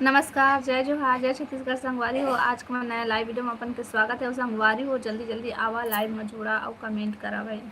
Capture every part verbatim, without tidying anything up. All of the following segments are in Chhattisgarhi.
नमस्कार, जय जोहार, जय छत्तीसगढ़ संगवारी हो। आज के नया live video में अपन के स्वागत है। अउ संगवारी हो, जल्दी जल्दी आवा live में जुड़ा अउ comment करा भाई।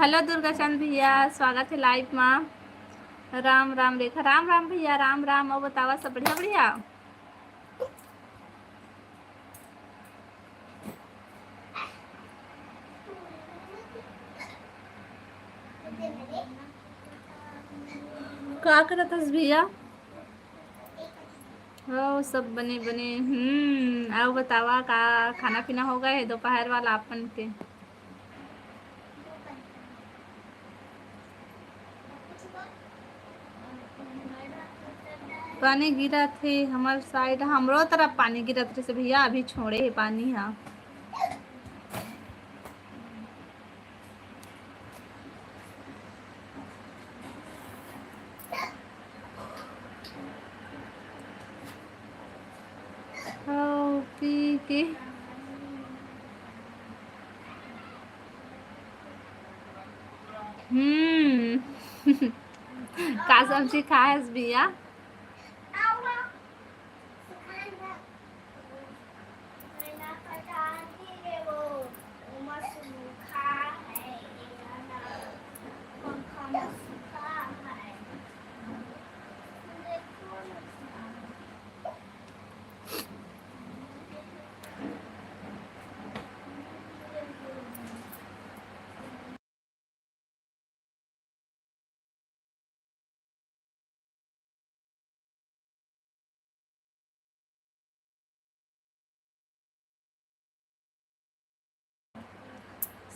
Hello दुर्गा चंद भैया, स्वागत है live मा। राम राम रेखा, राम राम भैया, राम राम। अउ बतावा, सब बढ़िया बढ़िया? का करत हस भैया? हो, सब बने बने। हम्म, अउ बतावा, का खाना पीना हो गए हे दोपहर वाला अपन के? पानी गिरत हे हमर side, हमरो तरफ पानी गिरत रहिसे भैया, अभी छोड़े हे पानी ह। खाओ पी के। हम्म। का सब्जी खाए हस भैया?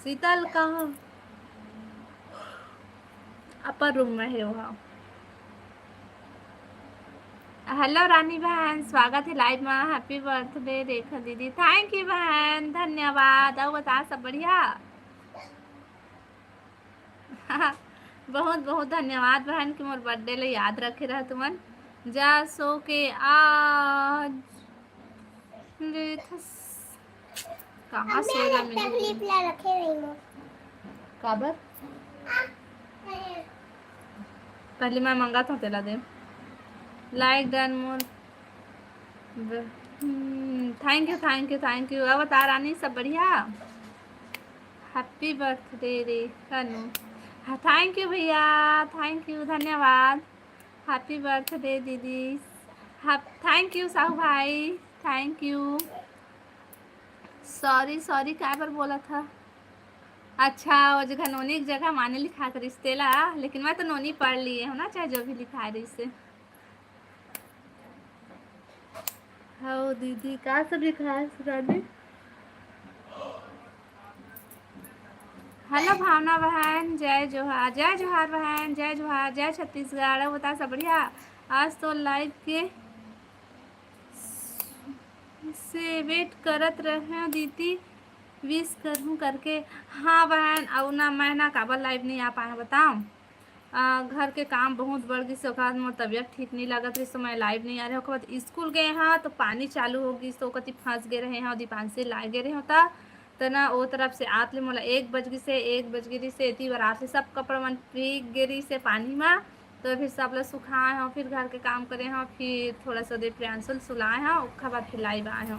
शीतल कहाँ? Upper room में हे वहाँ। Hello रानी बहन, स्वागत है live में। Happy birthday रेखा दीदी। Thank you बहन, धन्यवाद। अउ बता, सब बढ़िया? बहुत बहुत धन्यवाद बहन कि मोर birthday ला याद रखे रहा तुमन। जा सो के आज रेखा स-, कहाँ मम्मी, सोए ला लगता मिली? Clip ला रखे रही मोर। काबर? आ, अरे। पहले मैं मंगात हूँ, तेला दे। Like done मोर। ब-, हम्म, thank you, thank you, thank you। अउ बता रानी, सब बढ़िया? Happy birthday रे कनू। हाँ, thank you भैया, thank you, धन्यवाद। Happy birthday दीदी। हाँ, thank you साहू भाई, thank you। Sorry, sorry, काय बर बोलत हस? अच्छा, वो जगह नोनी के जगह माने लिखा करिस तेला, लेकिन मैं तो नोनी पढ़ लिए हूँ ना, चाहे जो भी लिखा रहिसे। हव दीदी, का सब्जी खाए हस रानी? Hello भावना बहन, जय जोहार, जय जोहार बहन, जय जोहार, जय छत्तीसगढ़। अउ बता, सब बढ़िया? आज तो live के से wait करत रहे दीदी, wish करहूँ करके। हाँ बहन, अउ ना मैं ना काबर live नहीं आ पाए हूँ बताओ। आ, घर के काम बहुत बढ़ गिस, ओकर बाद मोर तबियत ठीक नहीं लागत रहिस, तो मैं live नहीं आ रहे। ओकर बाद स्कूल गए हाँ, तो पानी चालू हो गिस, तो ओकती फंस गए रहे हाँ, दीपांशी लाए गए रहे होता, त ना ओ तरफ से आत ले मोला एक बज गिस हे, एक बज गे रहिस हे, एती बर आत ले सब कपड़ा मन भीग गे रहिस हे पानी मा। तो फिर सब ला सुखाए हव, फिर घर के काम करे हव, फिर थोड़ा सा देर प्रियांशु ल सुलाए हव, ओखर बाद फिर live आए हव।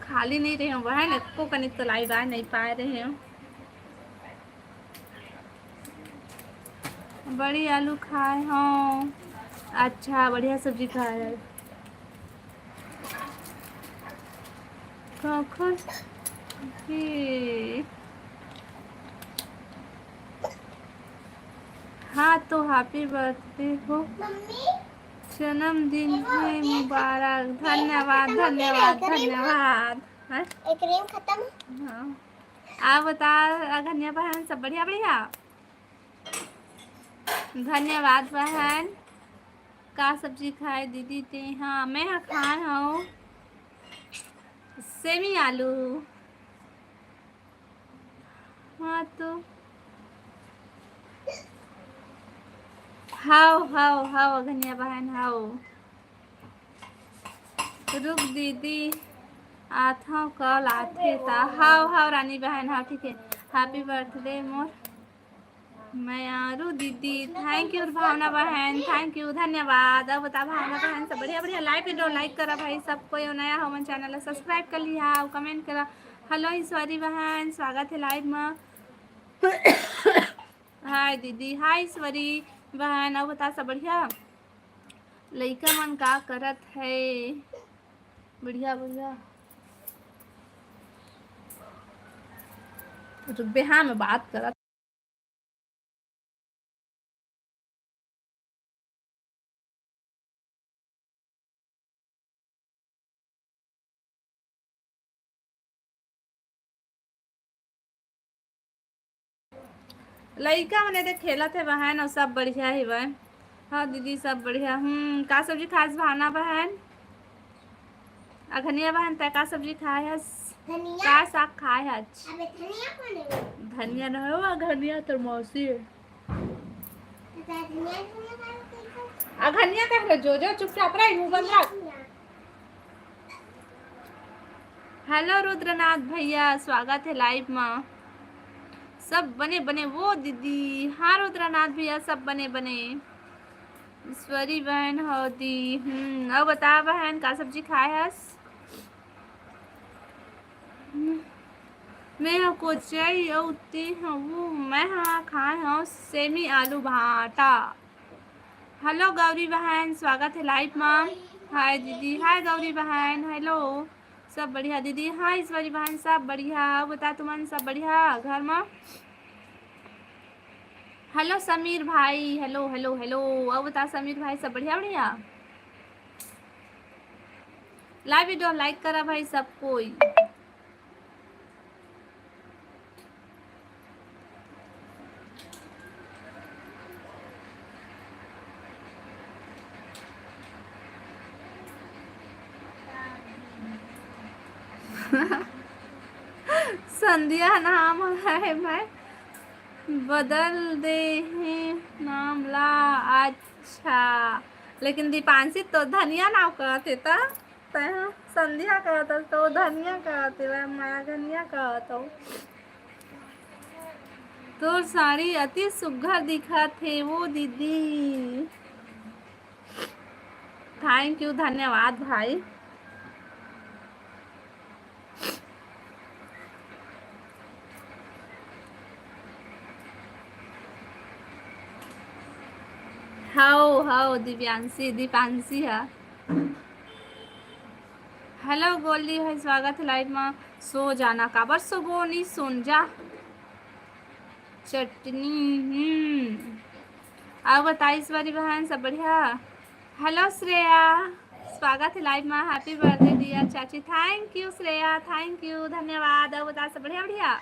खाली नहीं रहे हव बहन, एको कनिक तो live आए नहीं पाए रहे हव। बड़ी आलू खाए हव। अच्छा, बढ़िया सब्जी खाए हव। कखन के? हाँ, तो happy birthday हो। मम्मी, जन्मदिन एगो है एक मुबारक। धन्यवाद, एक धन्यवाद, एक धन्यवाद। हाँ? एक ring खत्म। हाँ। आप बता, अगन्या बहन, सब बढ़िया, बढ़िया? धन्यवाद बहन। का सब्जी खाए दीदी ते? हाँ, मैं हा खाए हूँ सेमी आलू। हाँ तो हाव, हाव, हाव, अघनिया बहन, हाव। रुक दीदी, आथव कल आथे ता। हाव, हाव, रानी बहन, हाँ, ठीक है। Happy birthday मोर मयारू दीदी। Thank you भावना बहन, thank you, धन्यवाद। अब बता भावना बहन, सब बढ़िया, बढ़िया। Live video like करा भाई, सब कोई नया हो मन channel ला subscribe कर लिहा, comment करा। Hello ईश्वरी बहन, स्वागत है live में। हाय दीदी, हाय ईश्वरी बहन, अउ बता सब बढ़िया? लइका मन का करत है? बढ़िया, बढ़िया। रुक बे, हाँ, मैं बात करत। लइका मन एदे खेलत हे बहन, अउ सब बढ़िया हे बहन। हाँ दीदी, सब बढ़िया। हम्म, का सब्जी खास भावना बहन? अघनिया बहन, तै का सब्जी खाए हस? धनिया। का साग खाए हस? अबे धनिया कौन है? धनिया न हो, अघनिया तोर मौसी है। तो धनिया, धनिया का अघनिया कह रहे, जो, जो चुपचाप रह, मुंह बंद रख। धनिया। Hello रुद्रनाथ भैया, स्वागत है live में। सब बने बने वो दीदी। हाँ रुद्रनाथ भैया, सब बने बने। ईश्वरी बहन हो दी। हम्म, अउ बता बहन, का सब्जी खाए हस? मैं हा कोचई अउ ते हवू, मैं हा खाए हव सेमी आलू भाटा। Hello गौरी बहन, स्वागत है live मा। हाय दीदी, हाय गौरी बहन, hello। सब बढ़िया दीदी, हाय ईश्वरी बहन, सब बढ़िया। अउ बता तुमन सब बढ़िया घर मा? Hello समीर भाई, hello, hello, hello। अउ बता समीर भाई, सब बढ़िया, बढ़िया? Live video like करा भाई सब कोई। संध्या नाम है, मैं बदल दे हे नाम ला। अच्छा, लेकिन दीपांशी तो धनिया नाम कहत हे त। तैं संध्या कहत हस, तो धनिया कहत हे, मैं धनिया कहत हूँ। तोर साड़ी अति सुग्घर दिखत हे वो दीदी। Thank you, धन्यवाद भाई। हाओ, हाओ, दिव्यांशी, दीपांशी हा। Hello गोल्डी भाई, स्वागत है live मा। सो जाना, काबर सोबो नी, सोन जा। चटनी, हम्म। अउ बता ईश्वरी बहन, सब बढ़िया? Hello श्रेया, स्वागत है live मा। Happy birthday dear चाची। Thank you Shreya, thank you, धन्यवाद। अउ बता सब बढ़िया, बढ़िया?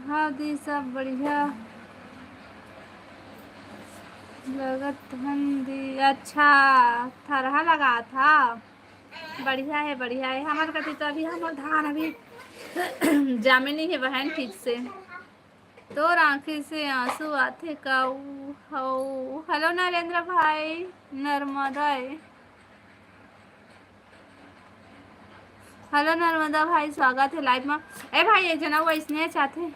हाँ दी, सब बढ़िया लगत हन दी। अच्छा, थरहा लगात हा। बढ़िया है, बढ़िया है। हमर कति तो अभी हमर धान अभी जामे नहीं है बहन ठीक से। तोर आँखी से आंसू आथे का ऊ हऊ। Hello नरेंद्र भाई, नर्मदा ए। Hello नर्मदा भाई, स्वागत है live मा। ए भाई, एक जना वो इसने चाहते।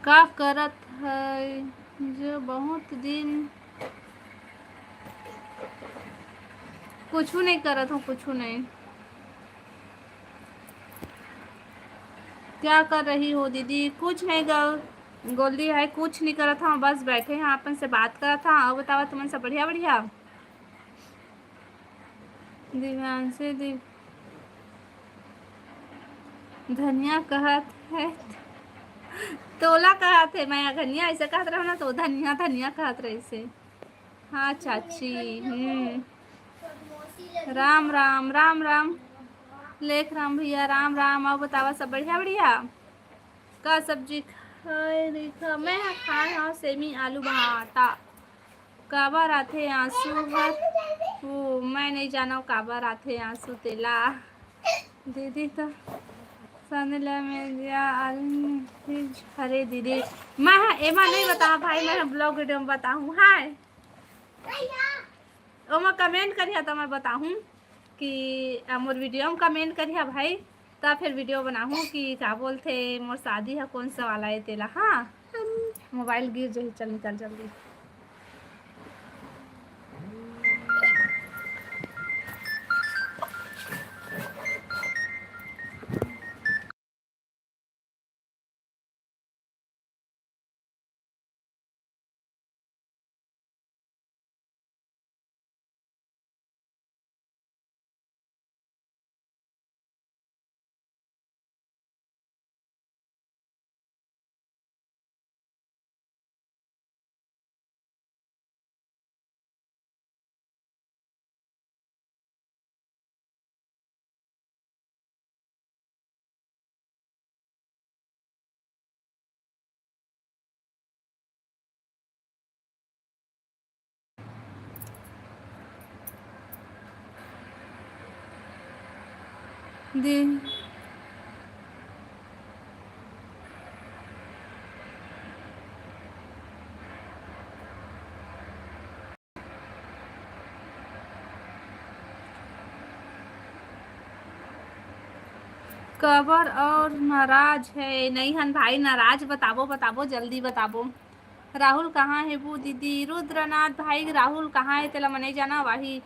का करत है जो बहुत दिन? कुछू नहीं करत हूँ, कुछू नहीं। क्या कर रही हो दीदी? कुछ नहीं गो-, गोल्डी है, कुछ नहीं करत हूँ, बस बैठे हैं, आपन से बात करत हूँ। अउ बतावा, तुमन सब बढ़िया, बढ़िया? दिव्यांशी दी धनिया कहत है, तोला कहत है, मैं धनिया ऐसे कहत रहूँ ना, तो धनिया, धनिया कहत रहिसे। हाँ चाची, हम्म। राम राम, राम राम। लेख राम भैया, राम राम। अउ बतावा, सब बढ़िया, बढ़िया? का सब्जी खाए रहिथा? मैं ह खाए हव सेमी आलू भाटा। काबर आथे आंसू हर? वो मैं नइ जानव काबर आथे आंसू तेला। दीदी तो संदला में दिया आलू। अरे दीदी, मैं ह एमा नइ बतावं भाई, मैं ह vlog video में बताहूँ। हाय, ओमा comment करिहा त मैं बताहूँ कि, अ, मोर video में comment करिहा भाई, त फिर video बनाहूँ कि का बोलथे, मोर शादी ह कोन सा वाला हे तेला। हाँ, मोबाइल गिर जही, चल निकल जल्दी। दे। काबर और नाराज है? नहीं हन भाई नाराज, बताबो, बताबो, जल्दी बताबो। राहुल कहाँ हे वो दीदी? रुद्रनाथ भाई, राहुल कहाँ हे तेला मने जाना वाही।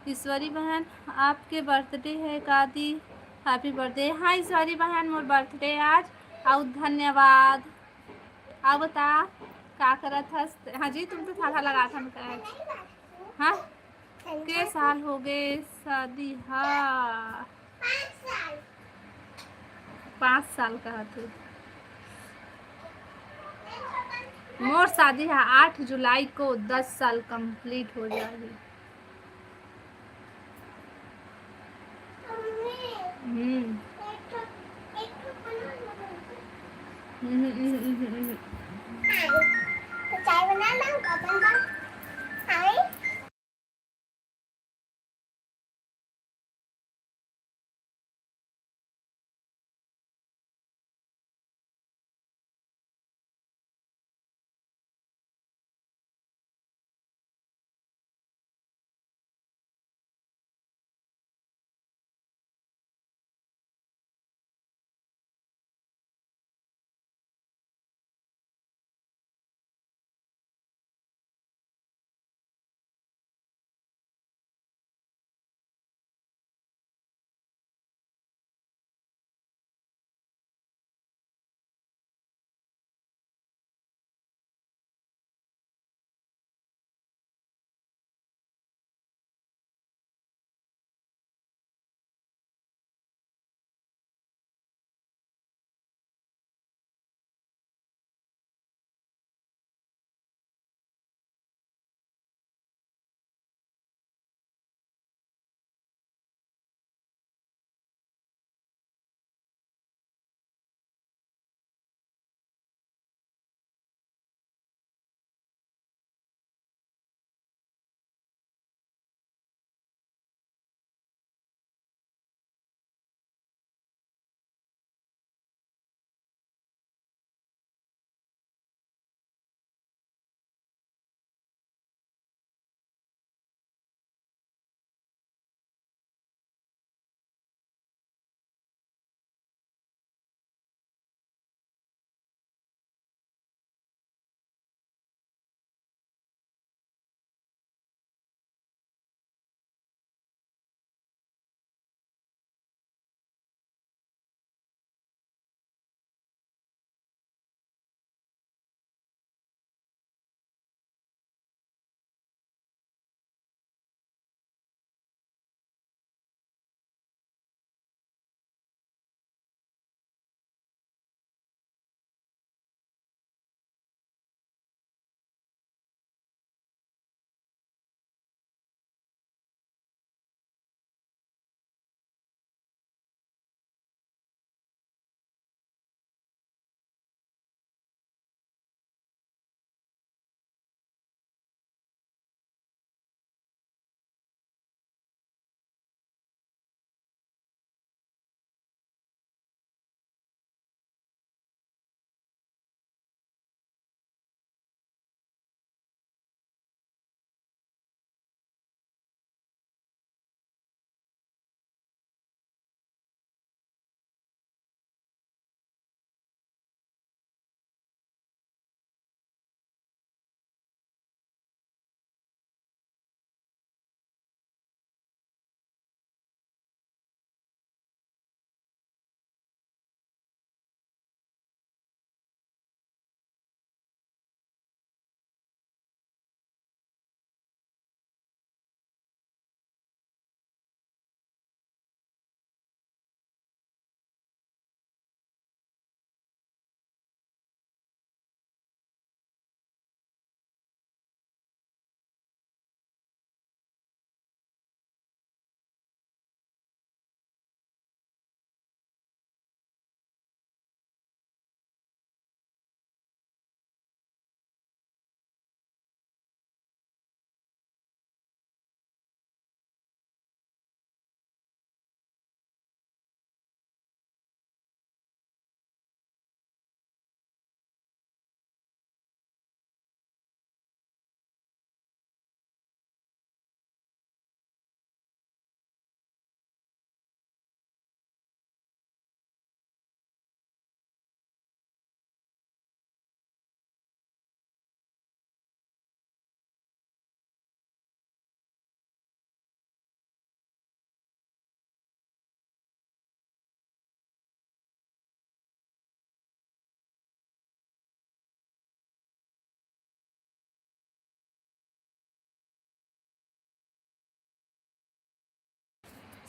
ईश्वरी बहन, आपके birthday है का दी? Happy birthday। हाँ ईश्वरी बहन, मोर birthday आज। अउ धन्यवाद। अउ बता, का करत हस? हाँ जी, तुम तो थाला लगा था। हाँ, के साल हो गए शादी? हाँ, पाँच साल का थे। मोर शादी है आठ जुलाई को, दस साल complete हो जाएगी। हम्म। हम्म, हम्म, हम्म, हम्म।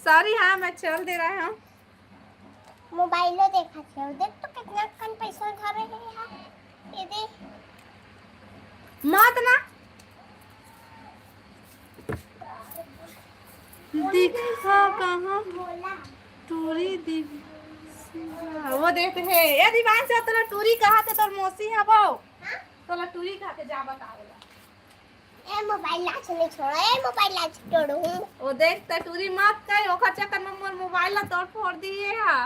सॉरी, हाँ, मैं चल दे रहा हूँ। मोबाइलो देखत हे, देख तो कितना कन पैसा धरे हे यार। ये दे। मत ना। दिखा कहाँ? बोला। टूरी दिख-, वो देखते हैं। ए दीवान से तोला टूरी कहा थे, तोर मौसी हवो। हाँ? तोला टूरी कहा थे, जा बता बोला। ए मोबाइल ला चले छोड़ो, ए मोबाइल ला छोड़ो। ओ देख, त टूरी मत कही, ओकर चक्कर में मोर मोबाइल ला तोड़ फोड़ दिए हा।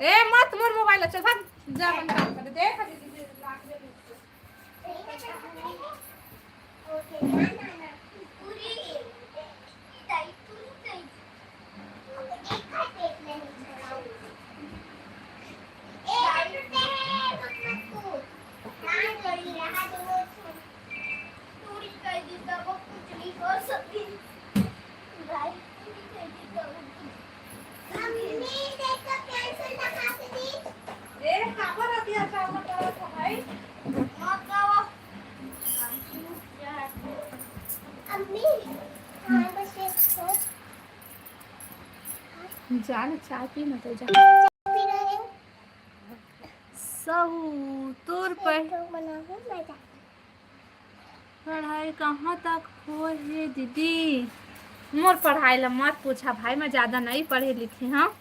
ए मत मोर मोबाइल ला, चल भाग, जा अपन काम कर। देख अभी दीदी लाग दे। ए, काबर अभी अचानक करत हो भाई? मत गावा। अम्मी, हाँ, बस एक ठो। जा ना, चाय पी ना तो जा। पी रहे हो? सहू, तोर पे एक ठो बनाऊँ, मैं जा। पढ़ाई कहाँ तक होए हे दीदी? मोर पढ़ाई ला मत पूछा भाई, मैं ज़्यादा नहीं पढ़े लिखे हँव।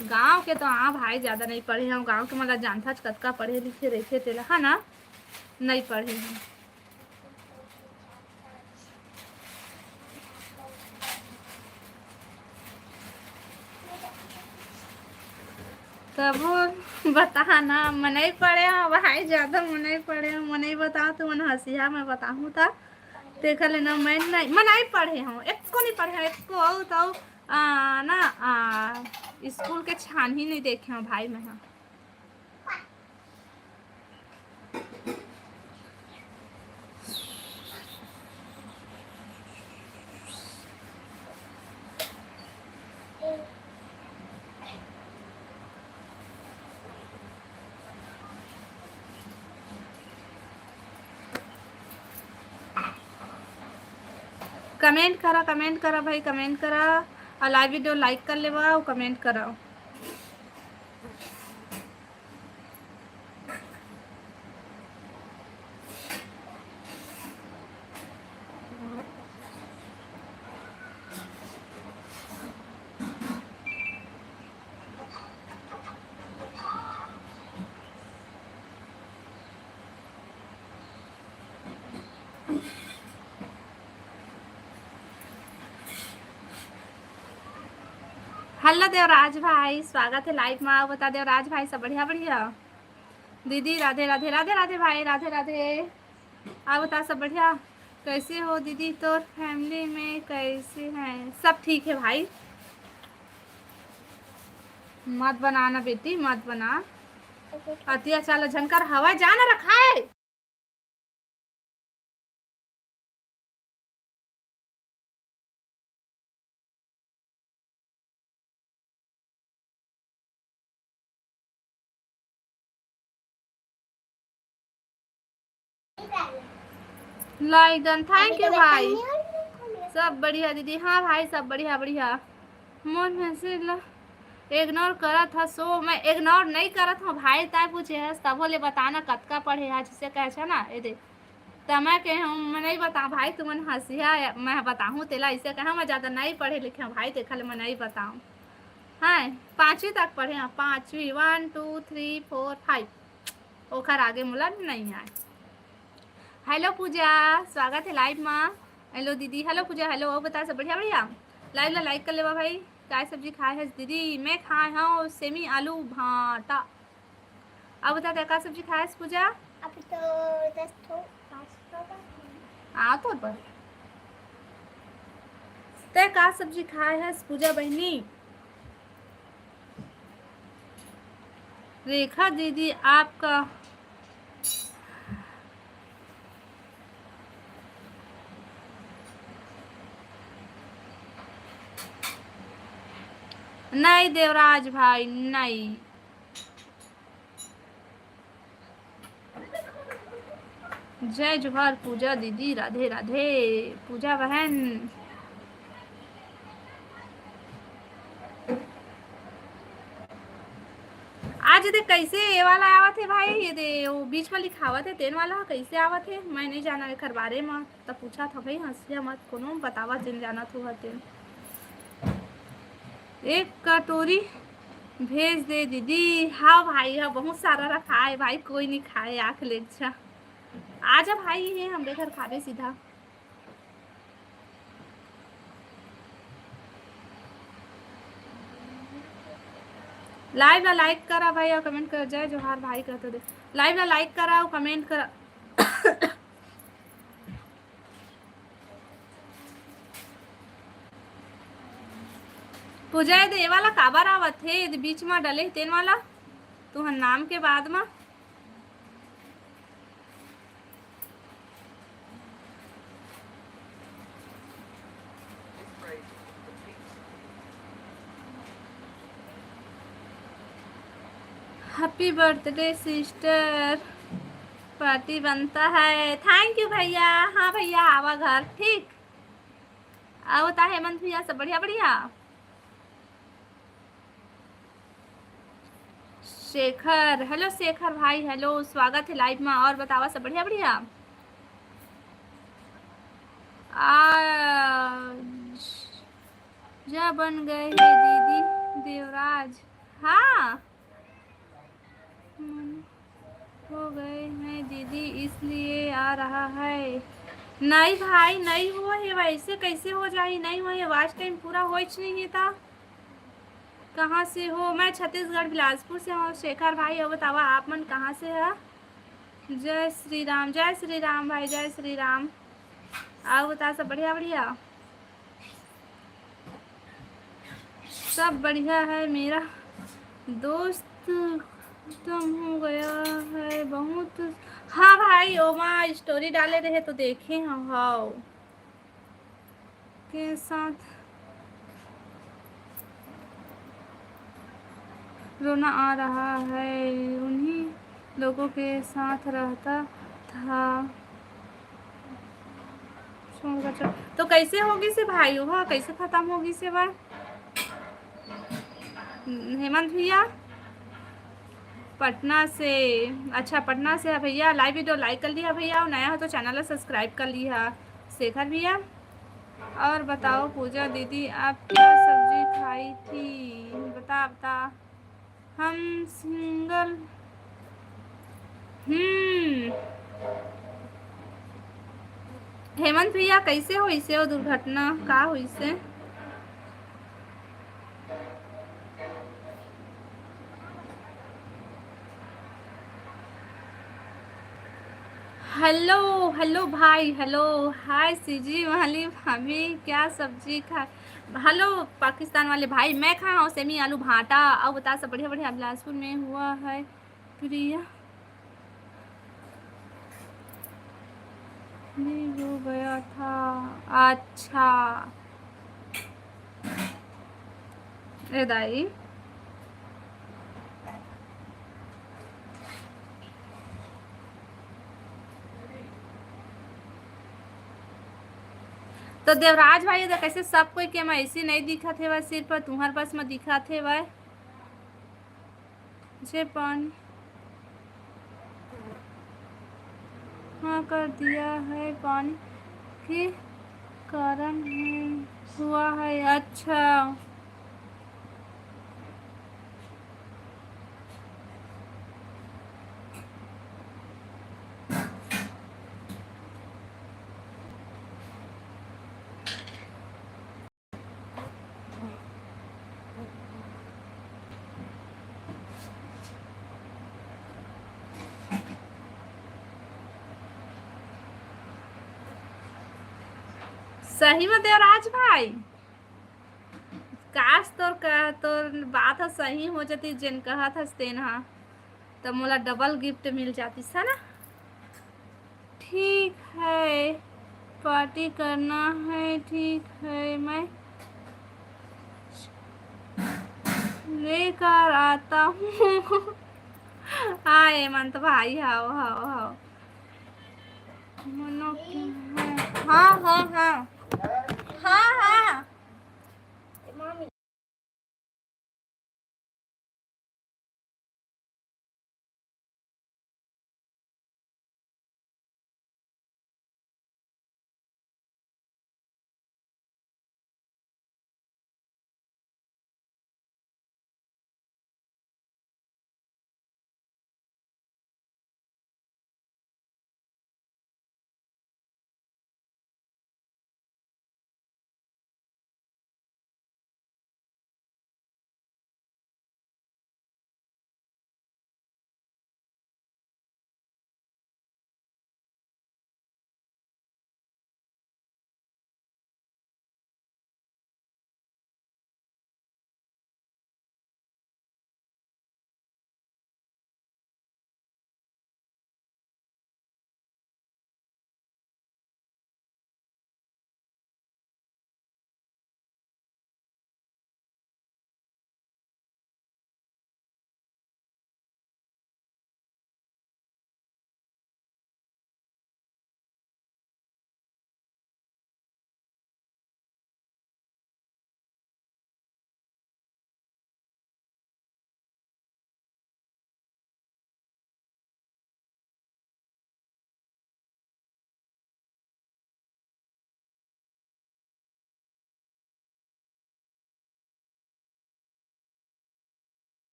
गाँव के तो हाँ भाई, ज़्यादा नहीं पढ़े हँव। गाँव के मन ला जानथच, कतका पढ़े लिखे रहिथे तेला, है ना? नहीं पढ़े हँव। तभो बता ना, मैं नहीं पढ़े हँव भाई, ज़्यादा मैं नहीं पढ़े हँव, मैं नहीं बताओं तो मन हँसिया, मैं बताहूँ त तेखर ले ना मैं नहीं, मैं नहीं पढ़े हँव, एको नहीं पढ़े हँव, एको अउ तो, आ, ना, आ, स्कूल के छान ही नहीं देखे हँव भाई मैं, हाँ। Comment करा, comment करा भाई, comment करा, अउ live video like कर लेवा अउ comment करा। Hello देवराज भाई, स्वागत हे live मा। बता देवराज भाई, सब बढ़िया? बढ़िया दीदी, राधे राधे। राधे राधे भाई, राधे राधे। आप बता, सब बढ़िया? कैसे हो दीदी, तोर family में कैसे हैं? सब ठीक है भाई। मत बनाना बेटी, मत बना। अतिया चाला झनकर हवा जाना रखा है। Like done, thank you भाई। सब बढ़िया दीदी। हाँ भाई, सब बढ़िया बढ़िया। मोर message ला ignore करत हस, so मैं ignore नहीं करत हँव भाई, तैं पूछे हस तभो ले बताना कतका पढ़े हस, जिसे कहे छे ना, ये दे। त मैं कहे हँव, मैं नहीं बताऊँ भाई, तुमन हँसिया, मैं बताहूँ तेला, इसे कहे मैं ज़्यादा नहीं पढ़े लिखे हँव भाई, तेखर ले मैं नहीं बताऊँ। हाँ, पाँचवीं तक पढ़े हँव, पाँचवीं, one, two, three, four, five, ओखर आगे मोला नहीं आए। Hello पूजा, स्वागत हे live मा। Hello दीदी, hello पूजा, hello। अउ बता, सब बढ़िया? बढ़िया। Live ला like कर लेवा भाई। काय सब्जी खाए हस दीदी? मैं खाए हँव सेमी आलू भाटा। अउ बता, तैं का सब्जी खाए हस पूजा? अभी तो दस ठो, पाँच ठो का। हाँ, तो पर तैं का सब्जी खाए हस पूजा बहिनी? रेखा दीदी, आपका नहीं देवराज भाई, नहीं। जय जोहार पूजा दीदी, राधे राधे। पूजा बहन, आज दे कैसे ये वाला आवत हे भाई? ये दे वो बीच में लिखावत हे, तेन वाला कैसे आवत हे? मैं नहीं जाना एकर बारे में। त पूछा था भाई, हंसिया मत, कोनो बतावा जेन जानत हो तेन। एक कटोरी भेज दे दीदी। हाँ भाई, हाँ, बहुत सारा रखा है भाई, कोई नहीं खाए। आँख ले अच्छा, आजा भाई, ये हमरे घर खाबे सीधा। Live ला like करा भाई और comment कर। जय जोहार भाई कहते दे। Live ला like करा और comment करा। पूजा, ये दे वाला काबर आवत हे? ये दे बीच में डले हे तेन वाला, तुहर नाम के बाद में। Happy birthday sister, party बनता है। Thank you भैया। हाँ भैया, आवा घर, ठीक। अउ बता हेमंत भैया, सब बढ़िया बढ़िया? शेखर, hello शेखर भाई, hello, स्वागत है live में। और बतावा, सब बढ़िया बढ़िया? आज जा बन गए हैं दीदी देवराज। हाँ, मन हो गए हैं दीदी, इसलिए आ रहा है। नहीं भाई, नहीं हुआ है, वैसे कैसे हो जाही? नहीं हुआ है, watch time पूरा होइच नहीं है था। कहाँ से हो? मैं छत्तीसगढ़ बिलासपुर से हूँ। शेखर भाई, अब बतावा, आप मन कहाँ से है? जय श्री राम, जय श्री राम भाई, जय श्री राम। आओ बता, सब बढ़िया बढ़िया? सब बढ़िया है मेरा दोस्त, खत्म हो गया है बहुत। हाँ भाई, ओमा story डाले रहे तो देखे हैं। हाँ, के साथ रोना आ रहा है, उन्हीं लोगों के साथ रहता था। छोड़ कर चल-, तो कैसे होगी से भाई, वह कैसे खत्म होगी से वह? हेमंत भैया पटना से, अच्छा पटना से है भैया। Live video like कर लिया भैया, और नया हो तो channel ला subscribe कर लिया शेखर भैया। और बताओ पूजा दीदी, आप क्या सब्जी खाई थी? बता बता, हम single। हम्म, हेमंत भैया, कैसे होइसे वो दुर्घटना, का होइसे? Hello, hello भाई, hello, hi सीजी वाली भाभी, क्या सब्जी खा? Hello पाकिस्तान वाले भाई, मैं खाए हव सेमी आलू भांटा। अउ बता, सब बढ़िया बढ़िया? बिलासपुर में हुआ है प्रिया, नहीं हो गया था। अच्छा, ए दाई, तो देवराज भाई, ये देख कैसे सब कोई के में ऐसी नहीं दिखत हे, सिर्फ तुहर बस में दिखत हे। जे पानी हाँ कर दिया है, पानी के कारण है, हुआ है। अच्छा, सही में देवराज भाई, काश तोर कह, तोर बात ह सही हो जतिस, जेन कहत हस तेन ह, त मोला double gift मिल जातिस, है ना? ठीक है, party करना है, ठीक है, मैं लेकर आता हूँ। हाँ हेमंत भाई, हाव हाव हाव। हाँ, हाँ, हाँ। हाँ, हाँ।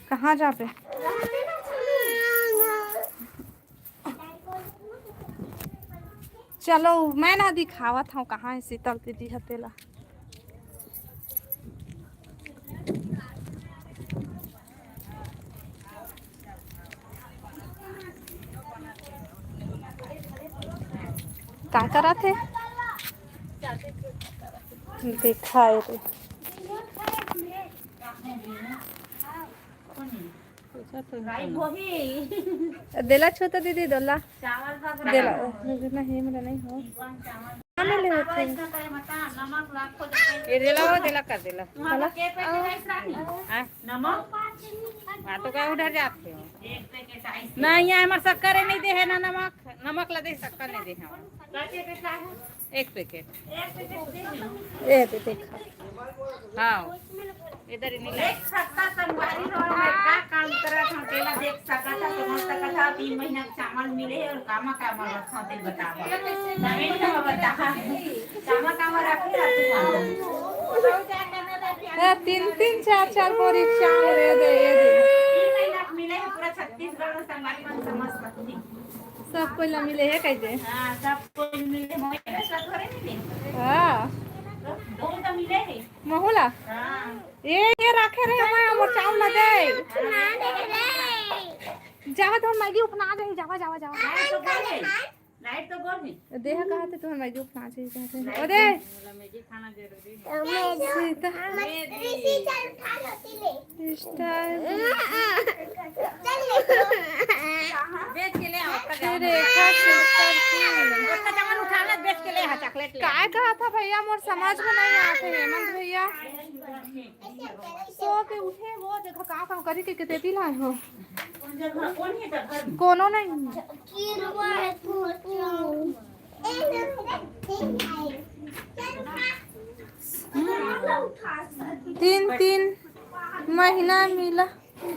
कहाँ जाबे? चलो, मैं ना दिखावत हूँ कहाँ है शीतल दीदी ह तेला। का करत हे? देखा है रे। देला छोटा दीदी, दोला। देला। नहीं, मेरा नहीं हो। ये देला, वो देला, कर देला। हला। हाँ? हाँ, तो का उधर जाते हो? ना, यहाँ हमार शक्कर नहीं दे है, ना नमक। नमक ला दे, शक्कर नहीं दे है। एक पैकेट। ए, दे, दे। हाँ, इधर ही नहीं ला। देख सकता संगवारी हो, मैं का काम करत हूँ, तेला देख सकत हूँ, समझ सकत हूँ, तीन महीना के चावल मिले है और कामा कामा रखा, तेल बतावा। कमेंट में बता। कामा कामा रखे रहते हैं। ए, तीन तीन चार चार बोरी चावल दे दे, ये दे। तीन महीना के मिले है पूरा छत्तीसगढ़ में, संगवारी मन समझ सकती। सब कोई ला मिले है, कह दे। हाँ, सब कोई मिले, मोए पैसा थोड़े मिले। हाँ। तो दो तो मिले है। महू ला? हाँ। ए, ये रखे रहे, मैं मोर चावल ला दे। हाँ। जावा, तो मैगी उपना दे, जावा, जावा, जावा। हाँ, तो बोले। लाइट तो बोल है। देहा कहा थे तुहर मैगी उफना चाहिए कहा थे। ओ दे। बोला मैगी खाना जरूरी है। सीता। स्टाइल। बेच के ले आओ, ओतका जमा। रेखा सिस्टर की। ओतका जमा उठा ले, बेच के ले आ चॉकलेट ले। काय कहा था भैया, मोर समझ में नहीं आते हेमंत भैया। सो के उठे हो, देखो का काम करी के, के तेती लाए हो। कोनो नहीं। तीन, तीन महीना मिला,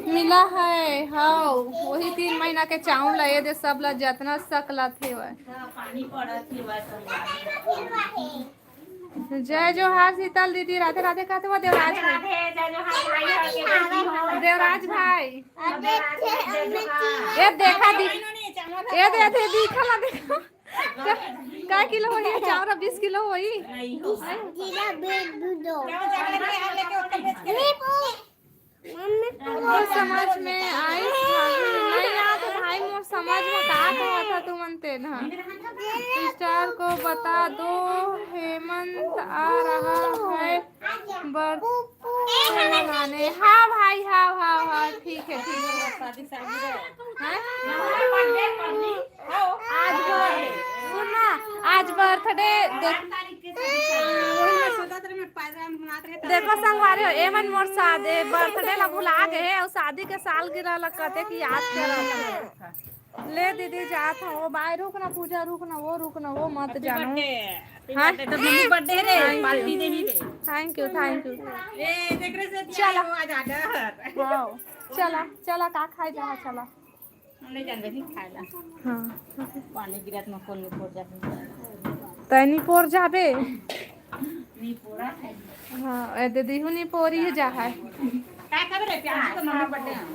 मिला है। हाँ, वही तीन महीना के चाउर ला ये दे, सब ला जतना सकला थे वह। पानी पड़त हे, वह सब। जय जोहार शीतल दीदी, राधे राधे कहते हो देवराज भाई। राधे, जय जोहार भाई, और के कैसी हो? देवराज भाई। ये देखा दी, ये दे दे दी खाना देखो। का, का किलो होई? चाउर बीस किलो होई। नहीं हो। समझ में आई भाभी? नहीं आ तो भाई, मोर समझ में का कहत ह तुमन तेन ह? सिस्टर को बता दो, हेमंत आ रहा है बर्थडे मनाने। हाँ भाई, हाँ, हाँ, हाँ, ठीक है, ठीक है। आज बर-, सुन ना, आज बर्थडे देख, देखो संगवारी हो, एमन मोर शादी बर्थडे ला भुला गए हे, और शादी के सालगिरह ला कते की याद करत हे। ले दीदी जात हो, बाय रुक ना पूजा, रुक ना वो, रुक ना वो, मत जानो। हाँ? तो मम्मी बर्थडे रे, पार्टी देही रे। Thank you, thank you। ए, देख रहे से चला। आज ऑर्डर। हाँ, चला, चला, का खाए जहाँ चला। हम नहीं जानते नहीं खाएला। हाँ। पानी गिरत में कौन निपोर जाबे? तै निपोर जाबे? निपोरा है। हाँ, ए दे दीहू निपोरी है जा है। का खाबे रे? प्याज तो मम्मी बटे हैं।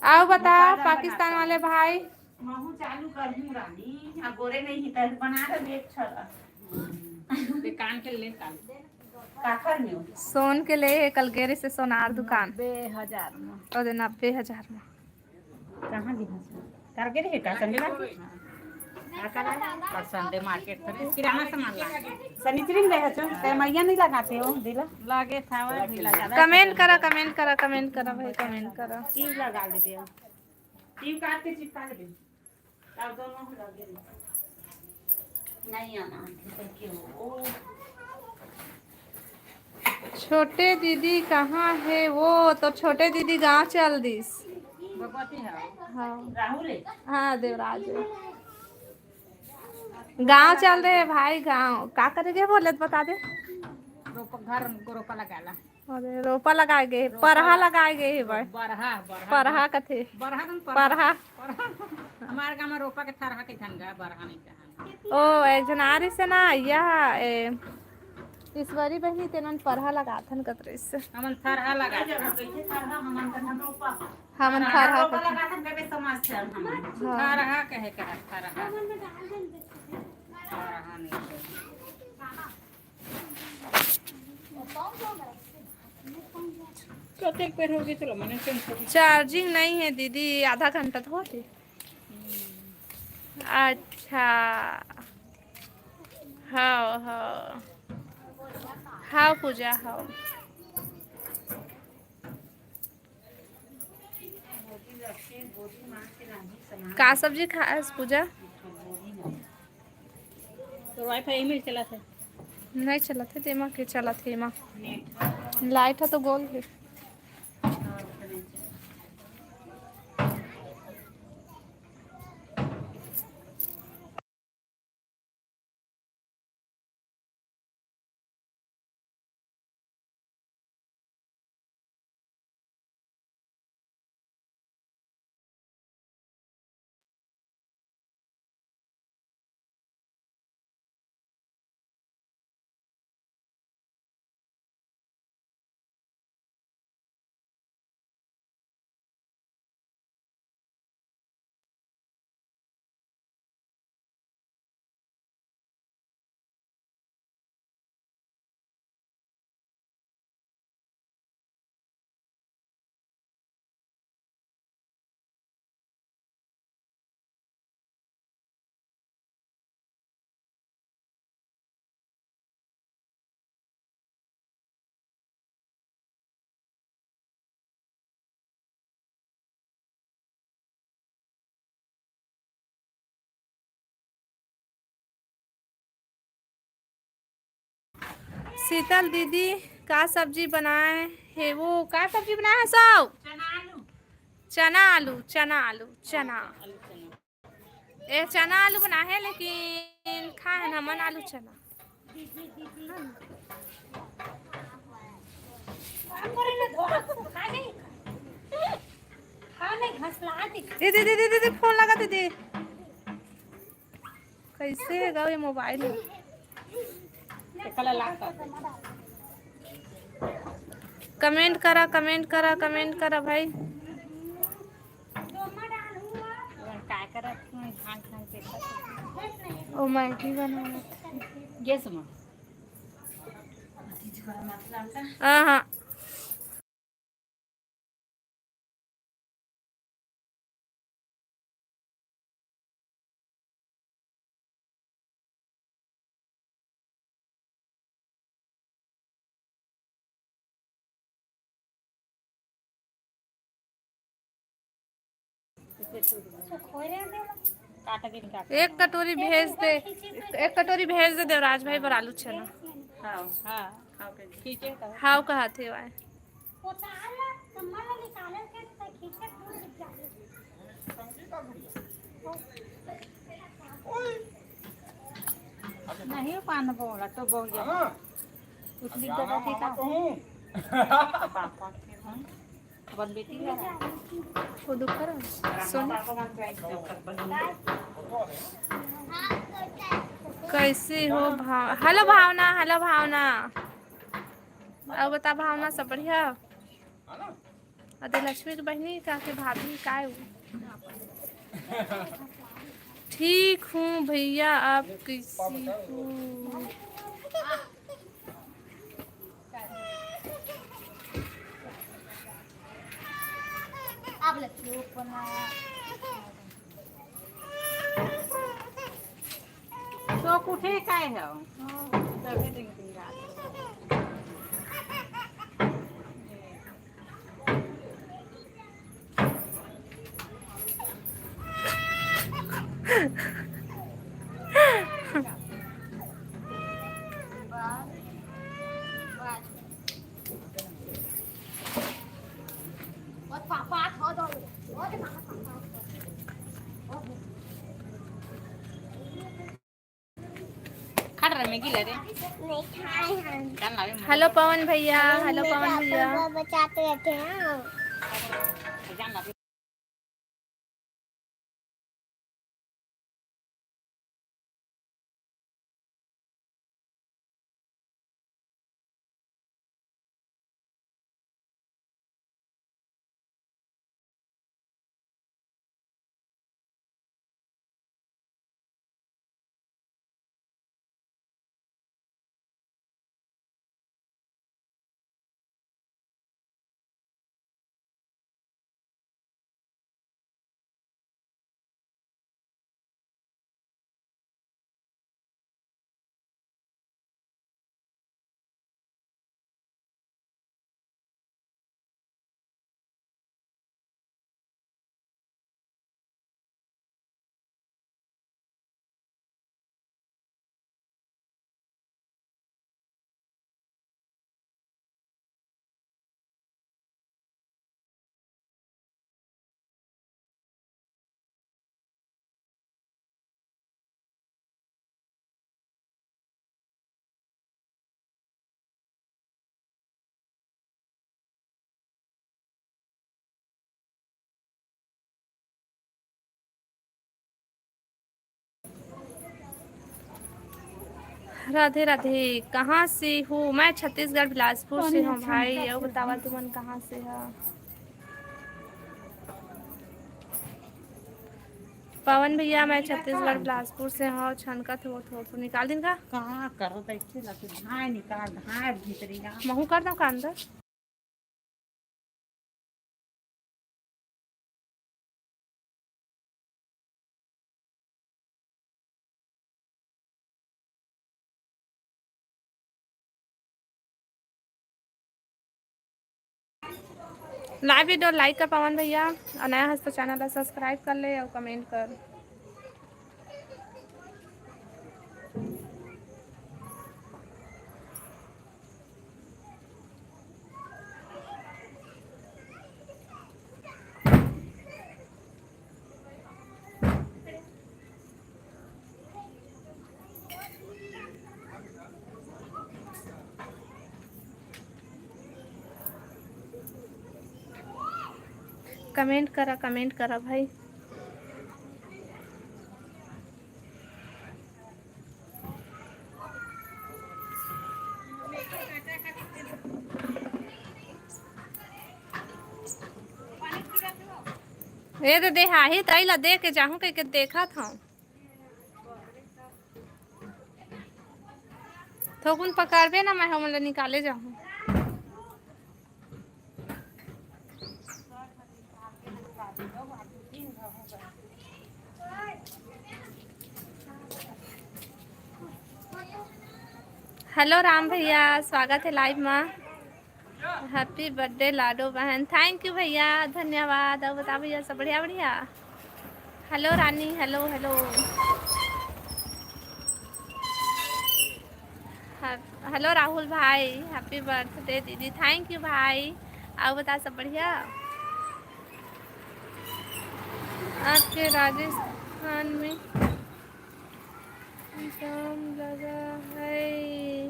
आओ बता, पाकिस्तान वाले भाई। महू चालू कर दूं रानी, आ गोरे नहीं ही, तर बना दे एक छला। दुकान के ले काल। काखर में हो? सोन के ले, कल गेरे से सोनार दुकान। नब्बे हजार में। ओ दे, नब्बे हजार में। कहाँ दी हस? कर गेरे हे का संडे मार्केट? और संडे मार्केट पर किराना सामान ला। सनिचरी में गए हचो, ते मैया नहीं लगाते हो, दिला? लागे था, वह भी लगा। कमेंट करा, कमेंट करा, कमेंट करा भाई, कमेंट करा। तीन लगा लेते हैं। तीन काट के चिपका लेते हैं। छोटे दीदी कहाँ हे? वो तो छोटे दीदी गांव चल दिस। भगवती है। हाँ। राहुल है। हाँ, देवराज है। गांव चल रहे भाई, गांव। का करे के बोले तो बता दे। रोपा, घर को रोपा लगाला। अरे, रोपा लगाए गए, रोपा परहा लगा-, लगाए गए हे भाई। बरहा, बरहा। परहा कथे। बरहा कन परहा। परहा। परहा। हमारे गाँव में रोपा के थरहा के धन गा, बरहा नहीं कहा। ओ, एक झन आ रही से ना, यह, ए, ईश्वरी बहनी तेनन परहा लगाथन कत रही से। हमन थरहा लगाथन। कैसे थरहा? हमन तो हम रोपा। हमन थरहा थरहा रोपा कथे। लगाथन, कबे समाज से हमन। हाँ। थरहा कहे के है, थरहा। थरहा नहीं कहे। कतेक बेर हो गए चलो, मने टेंशन। चार्जिंग नहीं है दीदी, आधा घंटा तो होते। अच्छा, हाँ, हाँ, हाँ पूजा, हाँ। का सब्जी खाएस पूजा? तो वाईफाई में चला था। नहीं चलत हे, तेमा के चलत हे एमा। लाइट ह तो गोल हे। शीतल दीदी, का सब्जी बनाए हे? वो का सब्जी बनाए हे सब? चना आलू, चना आलू, चना। ए, चना आलू बनाए हे, लेकिन खाए हन हमन आलू चना। दीदी, दीदी, दीदी, फोन लगा दीदी। कैसे हे गा ये मोबाइल? कमेंट करा, कमेंट करा, कमेंट करा भाई। ओ मैगी बनावत हे। हाँ, हाँ। एक कटोरी भेज दे, एक कटोरी भेज दे देवराज भाई बर आलू चना। हाँ, हाँ, हाँ, कह दे। हाँ, कहत हे वाय। नहीं पान बोला तो बोल जा। कुछ भी गलत है का? पापा के हम अपन बेटी है। वो दुख कर सोनी। कैसे हो भाव-, हेलो भावना, हेलो भावना। अउ बता भावना, सब बढ़िया? अदे लक्ष्मी के बहिनी का के भाभी काय हो? ठीक हूँ भैया, आप कैसी हो? तो कुठे काय है? खा रहा मैं, गीला रे। नहीं खाए हम। हेलो पवन भैया, हेलो पवन भैया। बचाते रहते हैं। राधे राधे। कहाँ से हो? मैं छत्तीसगढ़ बिलासपुर से हूँ भाई। अउ बतावा तुमन कहाँ से हो? पवन भैया, मैं छत्तीसगढ़ बिलासपुर से हूँ। छनकत हो थोर थोर निकाल दिन का। कहाँ कर दैथे ला तू धाय निकाल, धाय भीतरी ला। महू कर दो का अंदर। लाइव वीडियो लाइक कर पवन भैया, अउ नया हस तो चैनल ला सब्सक्राइब कर ले अउ कमेंट कर। कमेंट करा, कमेंट करा भाई। ये तो देहाही तई ला दे के जाहूं कह के देखत हूं। थोकुन पकड़बे ना, मैं हमन ला निकाले जाहूं। हेलो राम भैया, स्वागत है लाइव में। हैप्पी बर्थडे लाडो बहन। थैंक यू भैया, धन्यवाद। और बता भैया, सब बढ़िया बढ़िया? हेलो रानी, हेलो हेलो। हेलो राहुल भाई, हैप्पी बर्थडे दीदी। थैंक यू भाई। और बता, सब बढ़िया? आपके राजस्थान में जाम लगा है,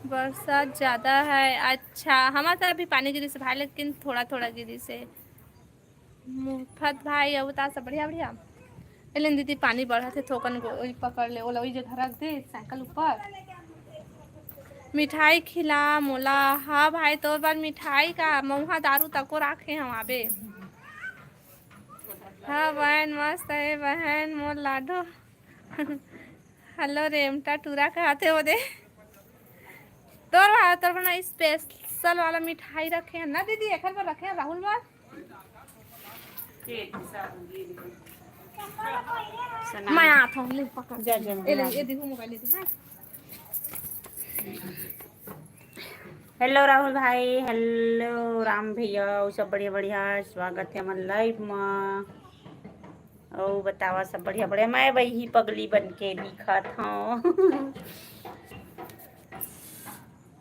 बरसात ज्यादा है। अच्छा, हमारे तरफ भी पानी गिरी से भाई, लेकिन थोड़ा थोड़ा गिरी से। मुफत भाई, अउ बता, सब बढ़िया बढ़िया? एलेन दीदी, पानी बढ़त हे, थोकन गो ओई पकड़ ले, ओला ओई जगह रख दे साइकिल ऊपर। मिठाई खिला मोला। हाँ भाई, तोर बर मिठाई का, मउहा दारू तको राखे हम आबे। हाँ बहन, मस्त है बहन मोर लाडो। हेलो रेमटा टूरा कहत हे ओदे। तोर भा-, तोर बर स्पेशल वाला मिठाई रखे हैं ना दीदी, एखर बर रखे हैं राहुल बर। मैं आत हूँ, ले पकड़। जा, जा, ए ले, जा। ए देखो मोबाइल दे, हाँ। हेलो राहुल भाई, हेलो राम भैया, अउ सब बढ़िया बढ़िया, स्वागत है हमर लाइव मा। अउ बतावा, सब बढ़िया बढ़िया? मैं वही पगली बन के दिखत हूँ।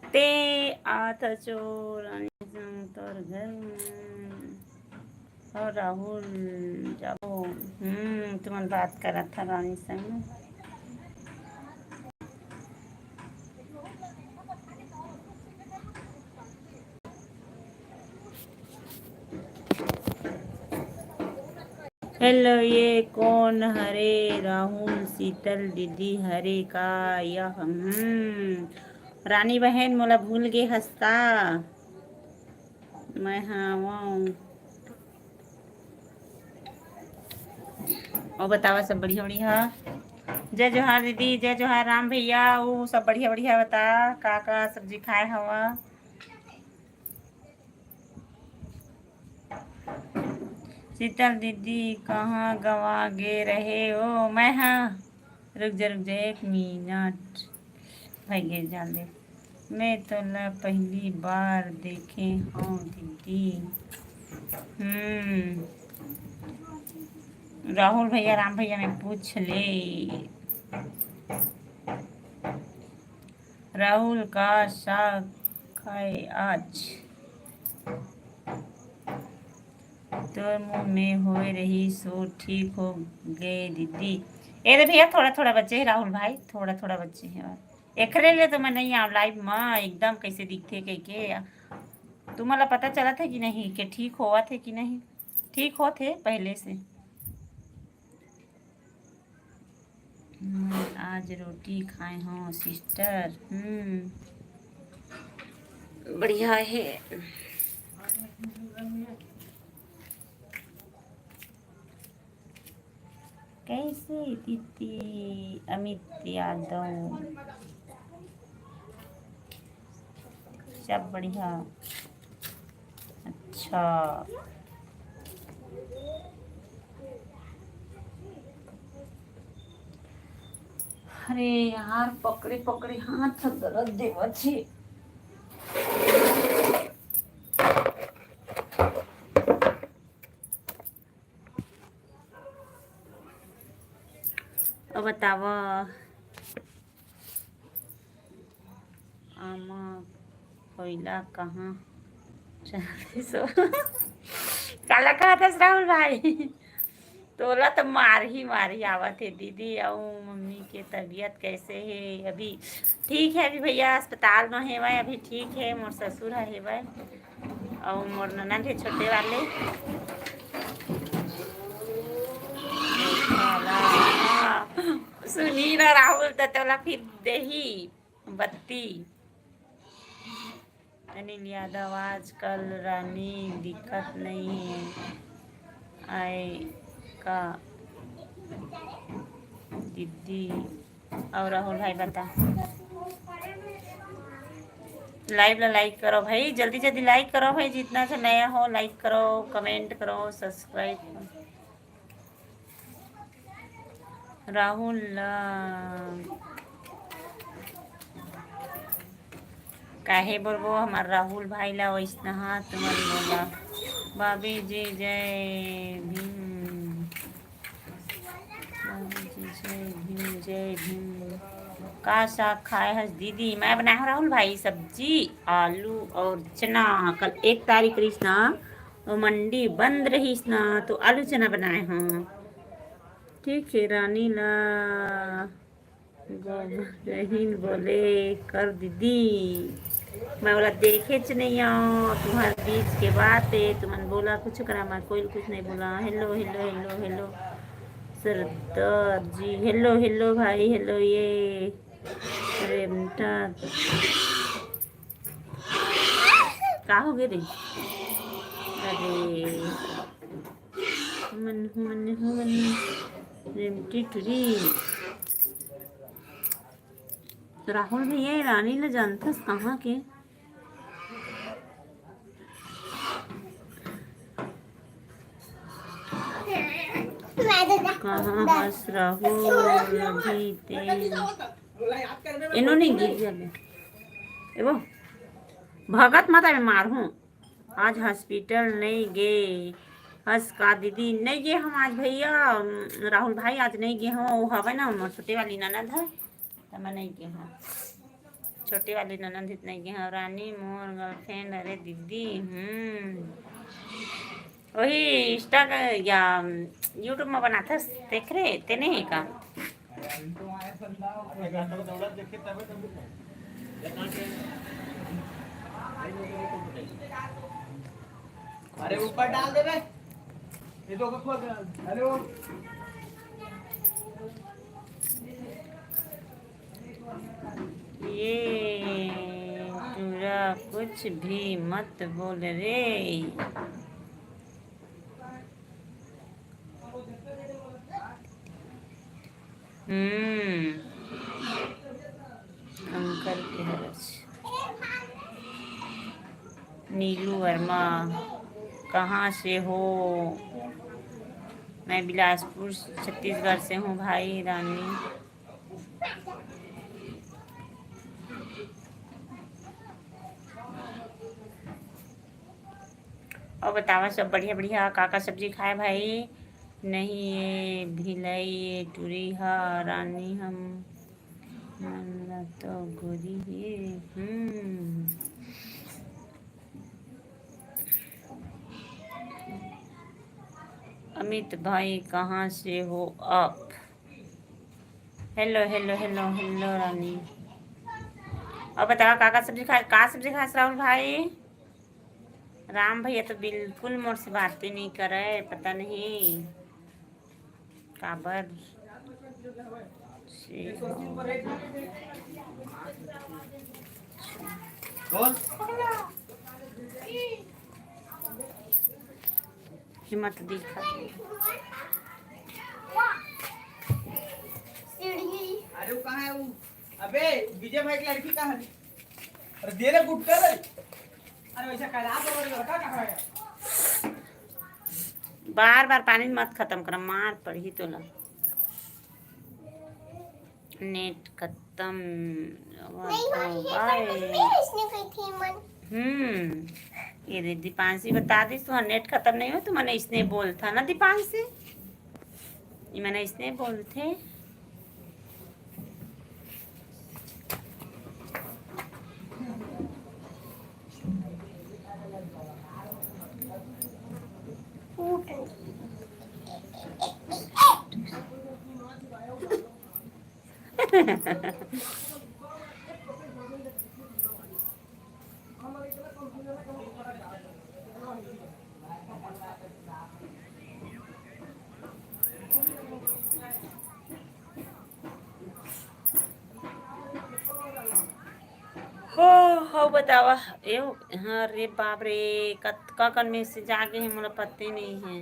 ते आत चो रानी संग तोर घर में। और राहुल जाबो। हम्म, तुमन बात करत था रानी संग। हेलो, ये कौन हरे? राहुल, शीतल दीदी हरे का यह? हम्म, रानी बहन, मोला भूल गे हस का? मैं हाँ आऊँ। और बतावा, सब बढ़िया बढ़िया? जय जोहार दीदी, जय जोहार राम भैया, वो सब बढ़िया बढ़िया बता, का का सब्जी खाए हवा? शीतल दीदी कहाँ गवा गे रहे ओ? मैं हाँ, रुक जा, रुक जा, एक मिनट। भाई गिर जान दे। मैं तोला पहली बार देखे हूँ दीदी। हम्म, राहुल भैया, राम भैया में पूछ ले। राहुल का साग खाए आज? तोर मुंह में होए रही सो ठीक हो गए दीदी। ए रे भैया, थोड़ा थोड़ा बचे है राहुल भाई, थोड़ा थोड़ा बचे है। और एकरे ले तो मैं नहीं आऊँ लाइव में, एकदम कैसे दिखते कह के। तुम्हाला पता चलत है कि नहीं, के ठीक होवत है कि नहीं? ठीक होत है पहले से। मैं आज रोटी खाए हूँ सिस्टर। हम्म, बढ़िया है। कैसे दीदी? अमित यादव। सब बढ़िया। अच्छा। अरे यार, पकड़े पकड़े हाथ ह दर्द देवत हे। अब बतावा। आमा कोइला कहाँ चलिस ओ? काला कहत हस राहुल भाई? तोला तो मार ही मार ही आवत हे दीदी, अउ मम्मी के तबीयत कैसे हे? अभी ठीक है, अभी भैया अस्पताल में हेवय, अभी ठीक है। मोर ससुर ह हेवय, अउ मोर ननद हे छोटे वाले। सुनी ना राहुल, त तोला फिर देही बत्ती। अनिल यादव, आजकल रानी दिखत नहीं है, आए का दीदी? और राहुल भाई बता, लाइव ला लाइक करो भाई, जल्दी जल्दी लाइक करो भाई, जितना से नया हो लाइक करो, कमेंट करो, सब्सक्राइब करो। राहुल ला काहे बोलबो, हमार राहुल भाई ला वैसना हाथ मत बोला। बाबी जी जय भीम। बाबी जी जय भीम, जय भीम। का साग खाए हस दीदी? मैं बनाए हूँ राहुल भाई सब्जी, आलू और चना। कल एक तारीख रहीस ना, तो मंडी बंद रहीस ना, तो आलू चना बनाए हूँ। ठीक है रानी ला। गोबरहीन बोले कर दीदी, मैं ओला देखेच नहीं आव। तुम्हार बीच के बात है, तुमन बोला कुछ करा, मैं कोई कुछ नहीं बोला। हेलो हेलो हेलो हेलो सरदार जी, हेलो हेलो भाई, हेलो ये रेमटा का हो गए रे? अरे मन मन मन रेमटी टुरी। राहुल भैया, ये रानी ला जानथस कहाँ के? कहाँ हस राहुल? अभी ते एनो नहीं गिर जाबे। एबो भगत माता में मार हूँ। आज हॉस्पिटल नहीं गे हस का दीदी? नहीं गे हम आज भैया, राहुल भाई आज नहीं गे हो, वो हवे ना मोर छोटे वाली ननद है, त मैं नहीं गे हूँ। छोटे वाली ननद ही नहीं गे हूँ। रानी मोर गर्लफ्रेंड, अरे दीदी, हम्म, वही इंस्टा का या YouTube में बनाथस, देख रे, ते नहीं है का? अरे ऊपर डाल दे बे। ये तो खोल दे। हेलो। ये टूरा कुछ भी मत बोल रे। हम्म। अंकल के हरस। नीलू वर्मा, कहाँ से हो? मैं बिलासपुर, छत्तीसगढ़ से हूँ भाई रानी। और बतावा सब बढ़िया बढ़िया, का का सब्जी खाए भाई? नहीं ये भिलई, ये टूरी ह रानी, हम मन ला तो गोरी हे। हम्म। अमित भाई, कहाँ से हो आप? हेलो हेलो हेलो हेलो रानी। और बताओ का का सब्जी खा, का सब्जी खास राहुल भाई? राम भैया तो बिल्कुल मोर से बातें नहीं करे, पता नहीं काबर से। बोल। हिम्मत दिखा। अरे वो कहाँ है वो? अबे विजय भाई की लड़की कहाँ है? अरे दे रे गुटका रे। अरे वैसे कैलाश और लड़का कहाँ है? बार बार पानी मत खत्म कर, मार पड़ही तोला। नेट खत्म। नहीं, वहाँ तो बाय। इसने कही थी मन। हम्म, ये रे दीपांशी बता दी, तुम्हारा नेट खत्म नहीं हो, तुमने इसने बोल था ना दीपांशी, ये मैंने इसने बोल थे। को हव बतावा। ए, हाँ रे बाप रे, कतका कन message आ गे हे, मोला पते नइ हे।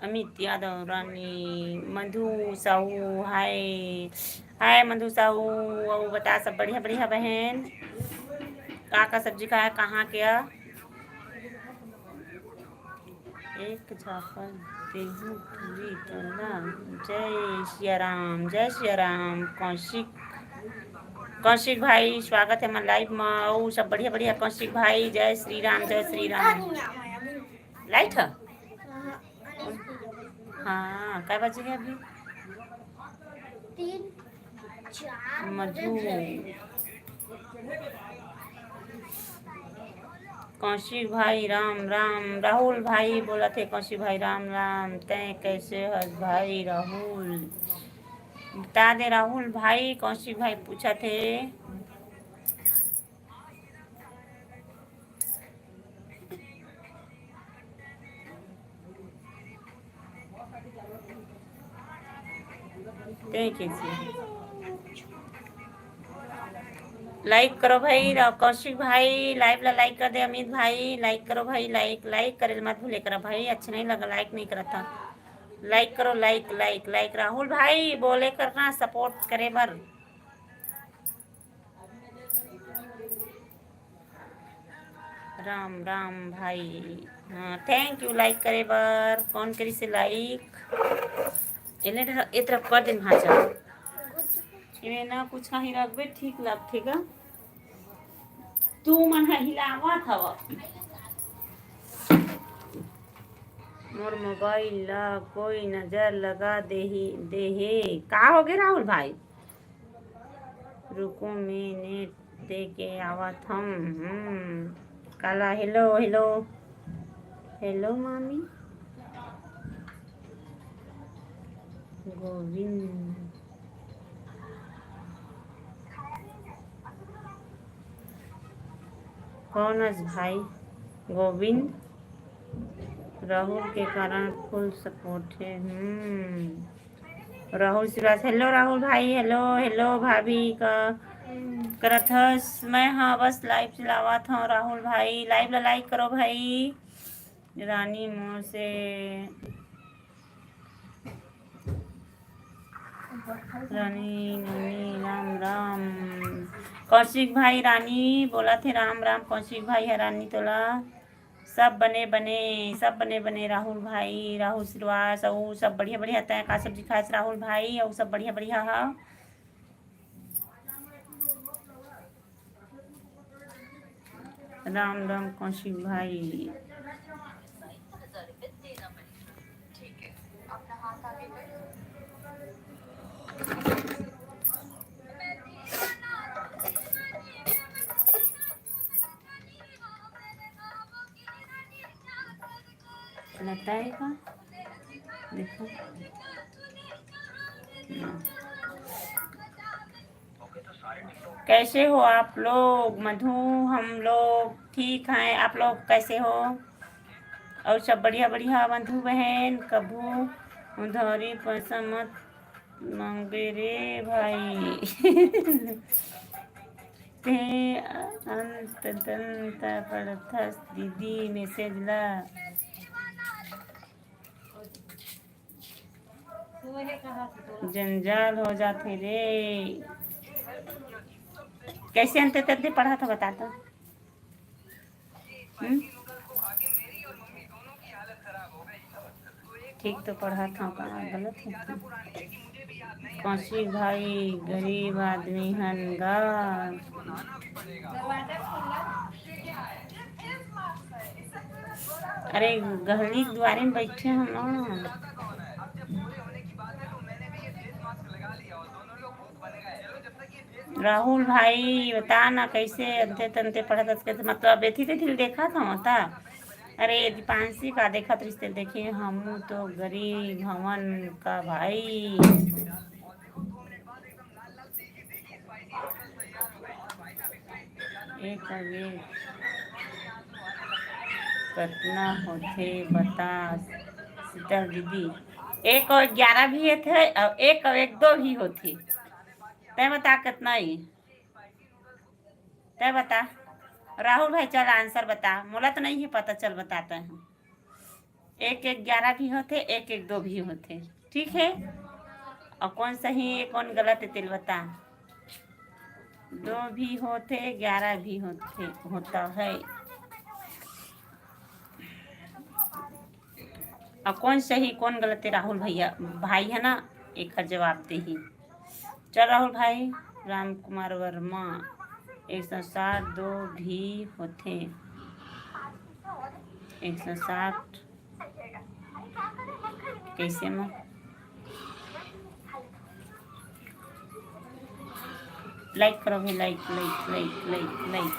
अमित यादव, रानी, मधु साहू, हाय। हाय मधु साहू, अउ बता, सब बढ़िया, बढ़िया बहन? का का सब्जी खाया, कहाँ के आ? एक झापड़ देहू पूरी तोला। जय सिया राम, जय सिया राम। कौशिक, कौशिक भाई, स्वागत हे हमर live म। अउ सब बढ़िया बढ़िया। कौशिक भाई, जय श्री राम, जय श्री राम। Light ह? हाँ, कै बजे हे अभी? तीन, चार बजे मधु। कौशिक भाई राम राम। राहुल भाई बोलत हे, कौशिक भाई राम राम। तैं कैसे हस भाई राहुल? बता दे राहुल भाई, कौशिक भाई पूछत हे। Thank you ji. Like करो भाई, रा-, कौशिक भाई, live ला like कर दे। अमित भाई, like करो भाई, like, like करे ल मत भूले करा भाई, अच्छा नहीं लगा, like नहीं करता। Like करो, like, like, like। राहुल भाई, बोले करना support करे बर। राम राम भाई। हाँ, thank you like करे बर। कौन करिसे like? एले डर-, ए तरफ कर दे भांचा। एमे ना कुछ कहीं रखबे, ठीक लगथे गा। तू मन ह हिलावत हव। मोर mobile ला कोई नजर लगा देही, देहे। का हो गे राहुल भाई? रुको, मैं net दे के आवत हूँ। हम्म, काला, hello, hello, hello मामी। गोविंद, कौन अस भाई? गोविंद, राहुल के कारण full support है। हम्म, राहुल श्रीवास, hello राहुल भाई, hello, hello भाभी का करत हस? मैं हाँ बस live चलावत हूँ राहुल भाई, live ला like करो भाई। रानी मोर से रानी, रानी, राम, राम। कौशिक भाई, रानी बोलत हे, राम, राम। कौशिक भाई ह रानी तोला। सब बने, बने, सब बने, बने। राहुल भाई, राहुल श्रीवास, अउ सब बढ़िया, बढ़िया। तैं का सब्जी खास राहुल भाई? अउ सब बढ़िया, बढ़िया ह। राम राम कौशिक भाई। लगता है का? देखो। कैसे हो आप लोग? मधु, हम लोग ठीक हैं, आप लोग कैसे हो? और सब बढ़िया बढ़िया मधु बहन, कभू उधारी पैसा मत मांगबे रे भाई। ते अंत दंत पढ़थस दीदी message ला। जंजाल हो जाथे रे। कैसे अंते तद्दे पढ़ा था बता तो। हम्म? ठीक तो पढ़ा था का गलत है? कौशिक भाई गरीब आदमी हन गा। अरे गहली दुआरे में बैठे हम ना। राहुल भाई बता ना कैसे अंते तंते पढ़त हस, कैसे मतलब एथी तेथी देखा था होता। अरे दीपांशी का देखत रिश्ते देखे, हम तो गरीब हवन का भाई। एक अउ एक कतना होथे बता शीतल दीदी? एक अउ ग्यारह भी होथे अउ एक अउ एक दो भी होथे। तैं बता कतना ही? तय बता राहुल भाई, चल आंसर बता, मोला तो नहीं है पता, चल बताते हैं। एक एक ग्यारह भी होथे, एक एक दो भी होथे, ठीक है। और कौन सही है कौन गलत है तेल बता। दो भी होथे, ग्यारह भी होथे, होता है। और कौन सही कौन गलत है राहुल भैया, भाई है ना, एक जवाब दे ही। चल राहुल भाई, राम कुमार वर्मा, एक सौ साठ दो भी होथे, एक सौ साठ कैसे में लाइक करो भी, लाइक लाइक लाइक लाइक लाइक।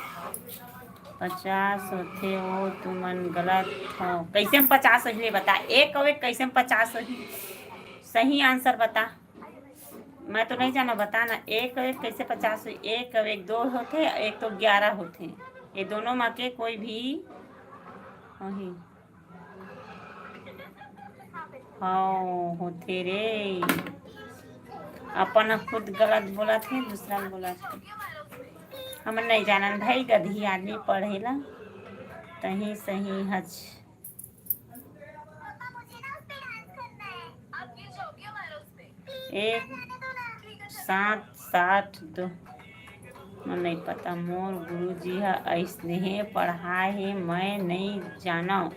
पचास होथे वो तुमन गलत हो। कैसे में पचास होही ले बता, एक अउ एक कैसे में पचास होही? सही आंसर बता। मैं तो नहीं जाना, बता ना, एक अउ एक कैसे पचास होही? एक अउ एक दो होथे, एक तो ग्यारह होथे, ये दोनों में के कोई भी होही। हाँ होथे रे। अपन खुद गलत बोलत हे, दूसरा ल बोलत हे। हमन नहीं जानन भाई, गधी आदमी पढ़ेला तही सही हच। एक सात साठ दो। मोर नहीं पता, मोर गुरुजी ह अइसने पढ़ाए हे, मैं नहीं जानव।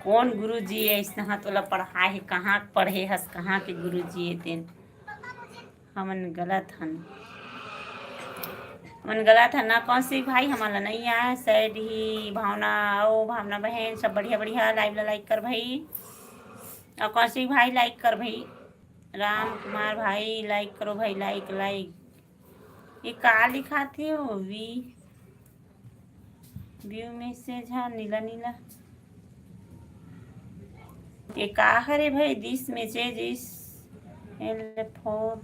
कौन गुरुजी अइसने ह तोला पढ़ाए हे, कहाँ पढ़े हस, कहाँ के गुरुजी हे तेन? हमन गलत हन, हमन गलत हन ना कौशिक भाई, हमन ला नहीं आए। सैड ही भावना, ओ भावना बहन, सब बढ़िया बढ़िया, लाइव ला लाइक कर भाई, और कौशिक भाई लाइक कर भाई, राम कुमार भाई लाइक करो भाई, लाइक लाइक। ये का लिखाथे हो? वी व्यू मैसेज हा नीला नीला। ये का हरे भाई? This message is L for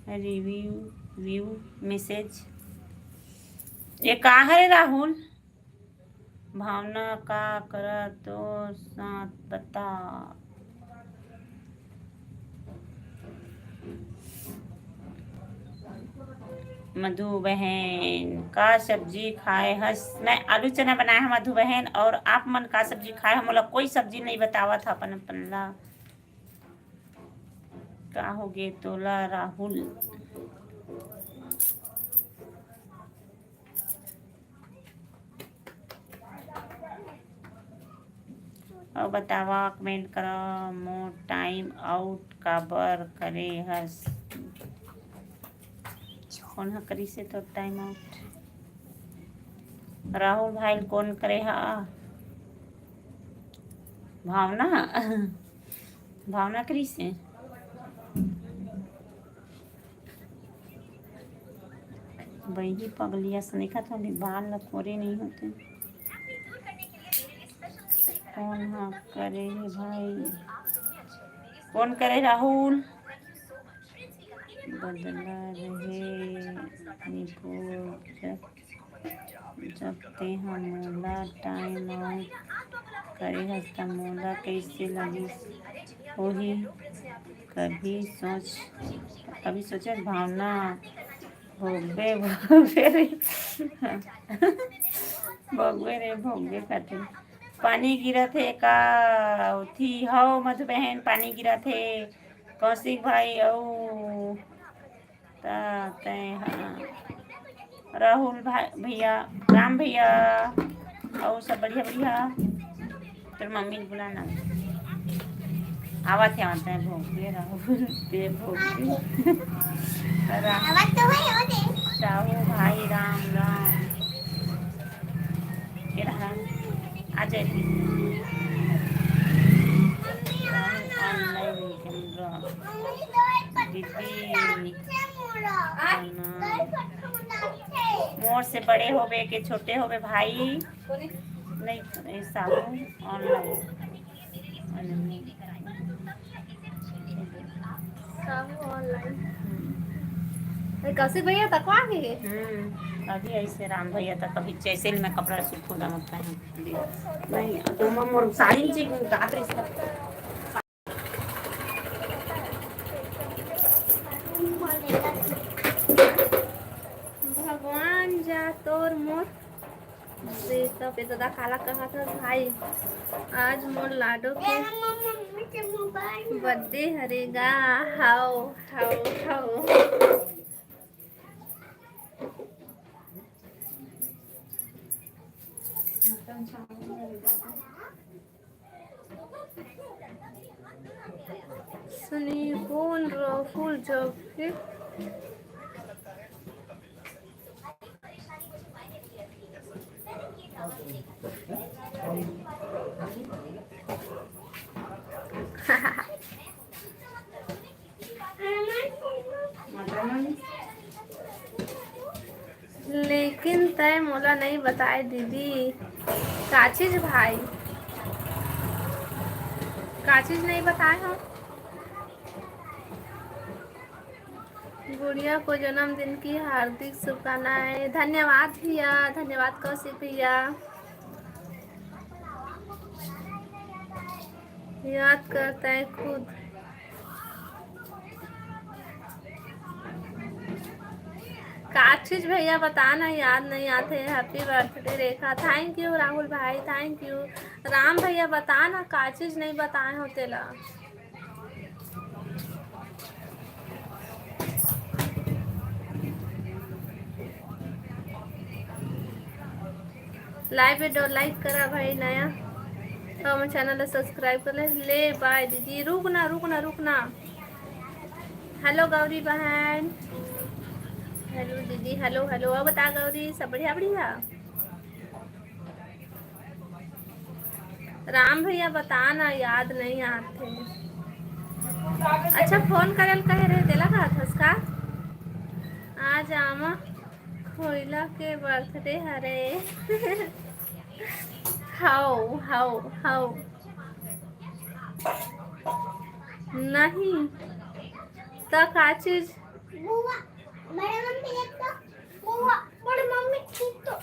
review view message। ये का हरे राहुल? भावना का करा तो साथ बता। मधु बहन का सब्जी खाए हस? मैं आलू चना बनाए हव मधु बहन। और आप मन का सब्जी खाए हव? मोला कोई सब्जी नहीं बतावत ह अपन अपन ला। का हो गे तोला राहुल? अउ बतावा, कमेंट करा, मोर टाइम आउट काबर करे हस? कौन ह करिसे तो टाइम आउट? राहुल भाई कौन करे हा? भावना भावना करिसे। बही पगलिया से देखत हन, बाल ल कोरे नहीं होते। कौन हा करे हे भाई? कौन करे राहुल? बदला रहे निपोर जब तेहा मोला टाइम आउट करे हस त मोला कइसे लगिस होही? कभी सोच, कभी सोचे भावना भोगबे भोगबे रे भोगबे रे भोगबे खातिर। पानी गिरत हे का? उठी हव मधु बहन, पानी गिरत हे। कौशिक भाई अउ त तय ह राहुल भाई, भैया, राम भैया, अउ सब बढ़िया बढ़िया। तोर मम्मी ल बुला ना। आवत हे, आवत हे, भोग दे राहुल, दे भोग दे। राम, आवत तो है, आवत है। साहू भाई राम राम। ये रहा, आ जाए। Rahul online camera। दीदी, मोर से बड़े होबे के छोटे होबे भाई? नहीं, साहू online। साहू online। ए, कौशिक भैया तक आ गए? हम्म, अभी ऐसे राम भैया तक अभी जैसे ही मैं कपड़ा सूट खोला होता है। नहीं, तो मैं मोर साड़ी में चेक रात रे। इसका। भगवान जा देखा पे दादा काला कहत हस भाई, आज मोर लाडो के बर्थडे हरे गा। हाओ, हाओ, हाओ। सुनी कौन राहुल जब के लेकिन तय मोला नहीं बताए दीदी। का चीज भाई? का चीज नहीं बताए हो? गुड़िया को जन्मदिन की हार्दिक शुभकामनाएं। धन्यवाद भैया, धन्यवाद कौशिक भैया। याद करता है खुद। का चीज भैया बता ना, याद नहीं आते। Happy birthday Rekha. Thank you Rahul भाई, thank you। राम भैया बता ना, का चीज नहीं बताए हो तेला। Live video like करा भाई नया, तो हमर channel ला subscribe कर ले। ले bye दीदी, रुक ना, रुक ना, रुक ना। Hello गौरी बहन, hello दीदी, hello, hello। अब बता गौरी, सब बढ़िया, बढ़िया? राम भैया बता ना, याद नहीं आते। अच्छा, फोन करल कहे रहे, तेला कहत हस का? आज आमा खोइला के birthday हरे। हाओ, हाओ, हाओ। नहीं, त का चीज? बुआ, बड़े मम्मी देख तो, बुआ, बड़े मम्मी ठीक तो।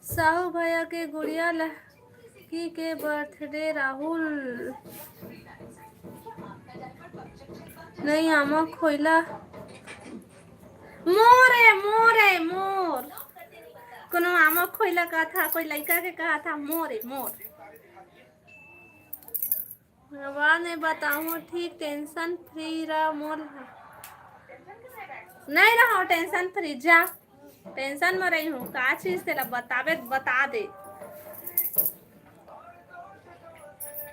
साहू भैया के गुड़िया लड़की के birthday राहुल। नहीं, आमा खोइला। मोर ए, मोर ए, मोर। कोनो आमा खोइला कहा था, कोई लड़का के कहा था, मोर ए, मोर। आवाज नहीं बताऊँ, ठीक, tension free रह मोर। नहीं रहो tension free, जा। Tension में रही हूँ, का चीज तेला बताबे, बता दे।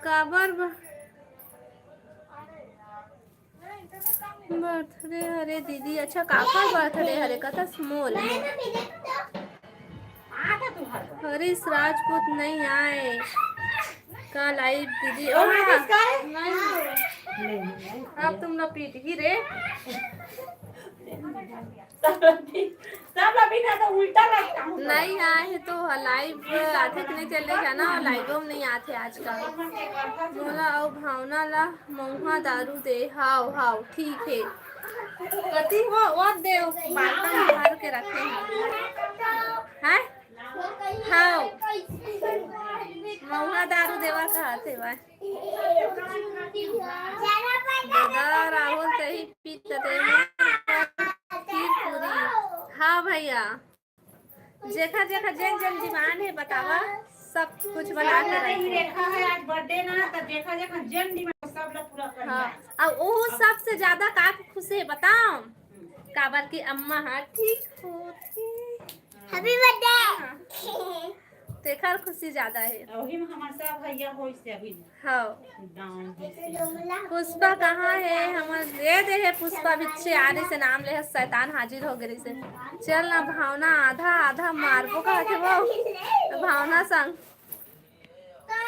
काबर ब-, birthday हरे दीदी। अच्छा, काकर birthday हरे? कतस मोर। हरीश राजपूत नहीं आए का live दीदी? ओ हाँ। नहीं। अब तुम लोग पीट ही रे। सब अभी, सब अभी ना तो उल्टा लगता हूँ। नहीं आए तो live आथे कि नहीं चले जाना, live में नहीं आथे आजकल। मोला अउ भावना ला महुआ दारू दे। हाव, हाव, ठीक हे। कति हो, वो दे, बाल्टी में भर के रखे हैं। हैं? हाव। महुआ दारू देवा कहत हे भाई। दादा राहुल तही पीत दे फिर पूरी। हाँ भैया, जेखर जेखर जेन जेन demand हे बतावा, सब कुछ बना के रखी। रेखा है आज birthday ना, तो जेखा जेखा जेन demand सब लोग पूरा कर। हाँ, अब वो सबसे ज्यादा का खुशी है बताओ? काबर की अम्मा हा ठीक होती। Happy birthday। हाँ। तेखर खुशी ज्यादा है। वही में हमारे सब भैया होइस हे अभी। हाँ। पुष्पा कहाँ है? हमर दे दे है पुष्पा, बिच्छे आ रही से नाम ले है, शैतान हाजिर हो गई से। चल ना भावना, आधा आधा मारबो कहा के वो भावना संग।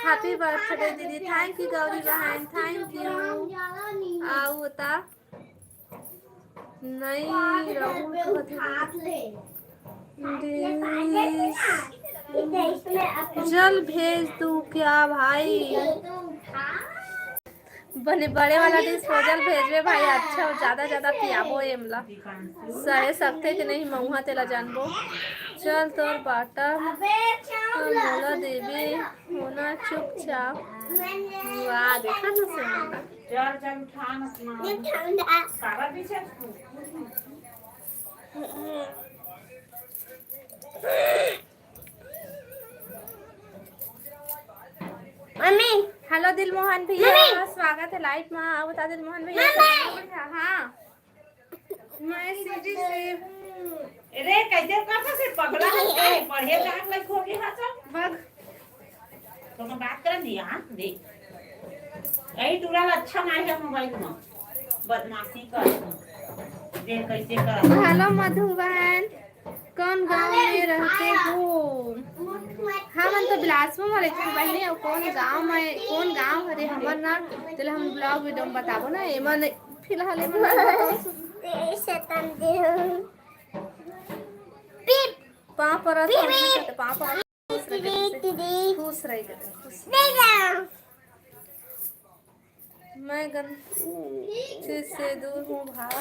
Happy birthday दीदी। Thank you गौरी बहन, thank you। आऊ बता, नहीं रहू तो बता। जल भेज दू क्या भाई? बने बड़े वाला disposal भेजबे भाई, अच्छा हो, ज्यादा ज्यादा पियाबो एमला। सहे सकथे कि नहीं मऊहा तेला जानबो। चल तोर बाटा मोला देबे होना चुपचाप। वाह, देखा ना सोना। चल, चल, उठा ना अपना। ये ठंडा। काबर पीछे तू? मम्मी। Hello दिलमोहन भैया, मम्मी। स्वागत है live में। आओ बता दिलमोहन भैया, मम्मी। कैसे हो? हाँ। मैं सीधी से। अरे, कैसे कर से पगला हो गए? पढ़े जात लायक हो गया सब। बग। तो मैं बात कर दिया, हाँ, देख। यही टूरा अच्छा ना है मोबाइल में। बदमाशी कर। देख कैसे कर। Hello मधुबन। कौन गांव में रहते हो? हमन तो बिलासपुर में रहते हैं बहनी। और कौन गांव में, कौन गांव हरे हमर ना, तेला हम vlog video में बताबो ना। एमन फिलहाल एमन शैतान दे। पाँव पर पीप। पाँव पर खुश रह के, खुश रह के, खुश। मैं गलती से दूर हूँ भाई।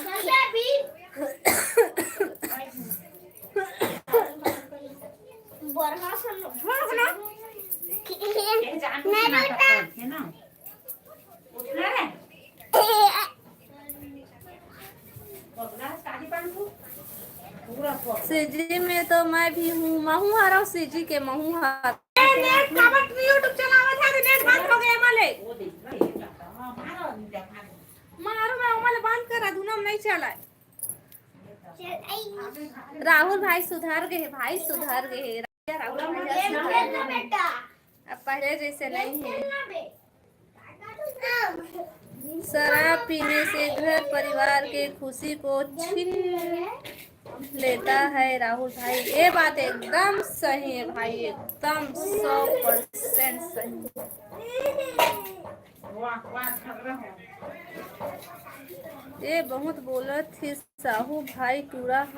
सीजी में तो मैं भी हूँ, महू हरव सीजी के, महू हर। ए, नेट काबर YouTube चलावत है, नेट बंद हो गया माले। मारो मैं माले बंद करा दूना, नहीं चला। राहुल भाई सुधर गए, भाई सुधर गए। राहुल भाई सुधर गए। अब पहले जैसे नहीं है। शराब पीने से घर परिवार के खुशी को छीन लेता है राहुल भाई। ये बात एकदम सही है भाई, एकदम सौ percent सही। ये बहुत बोलत ही साहू भाई टूरा ह।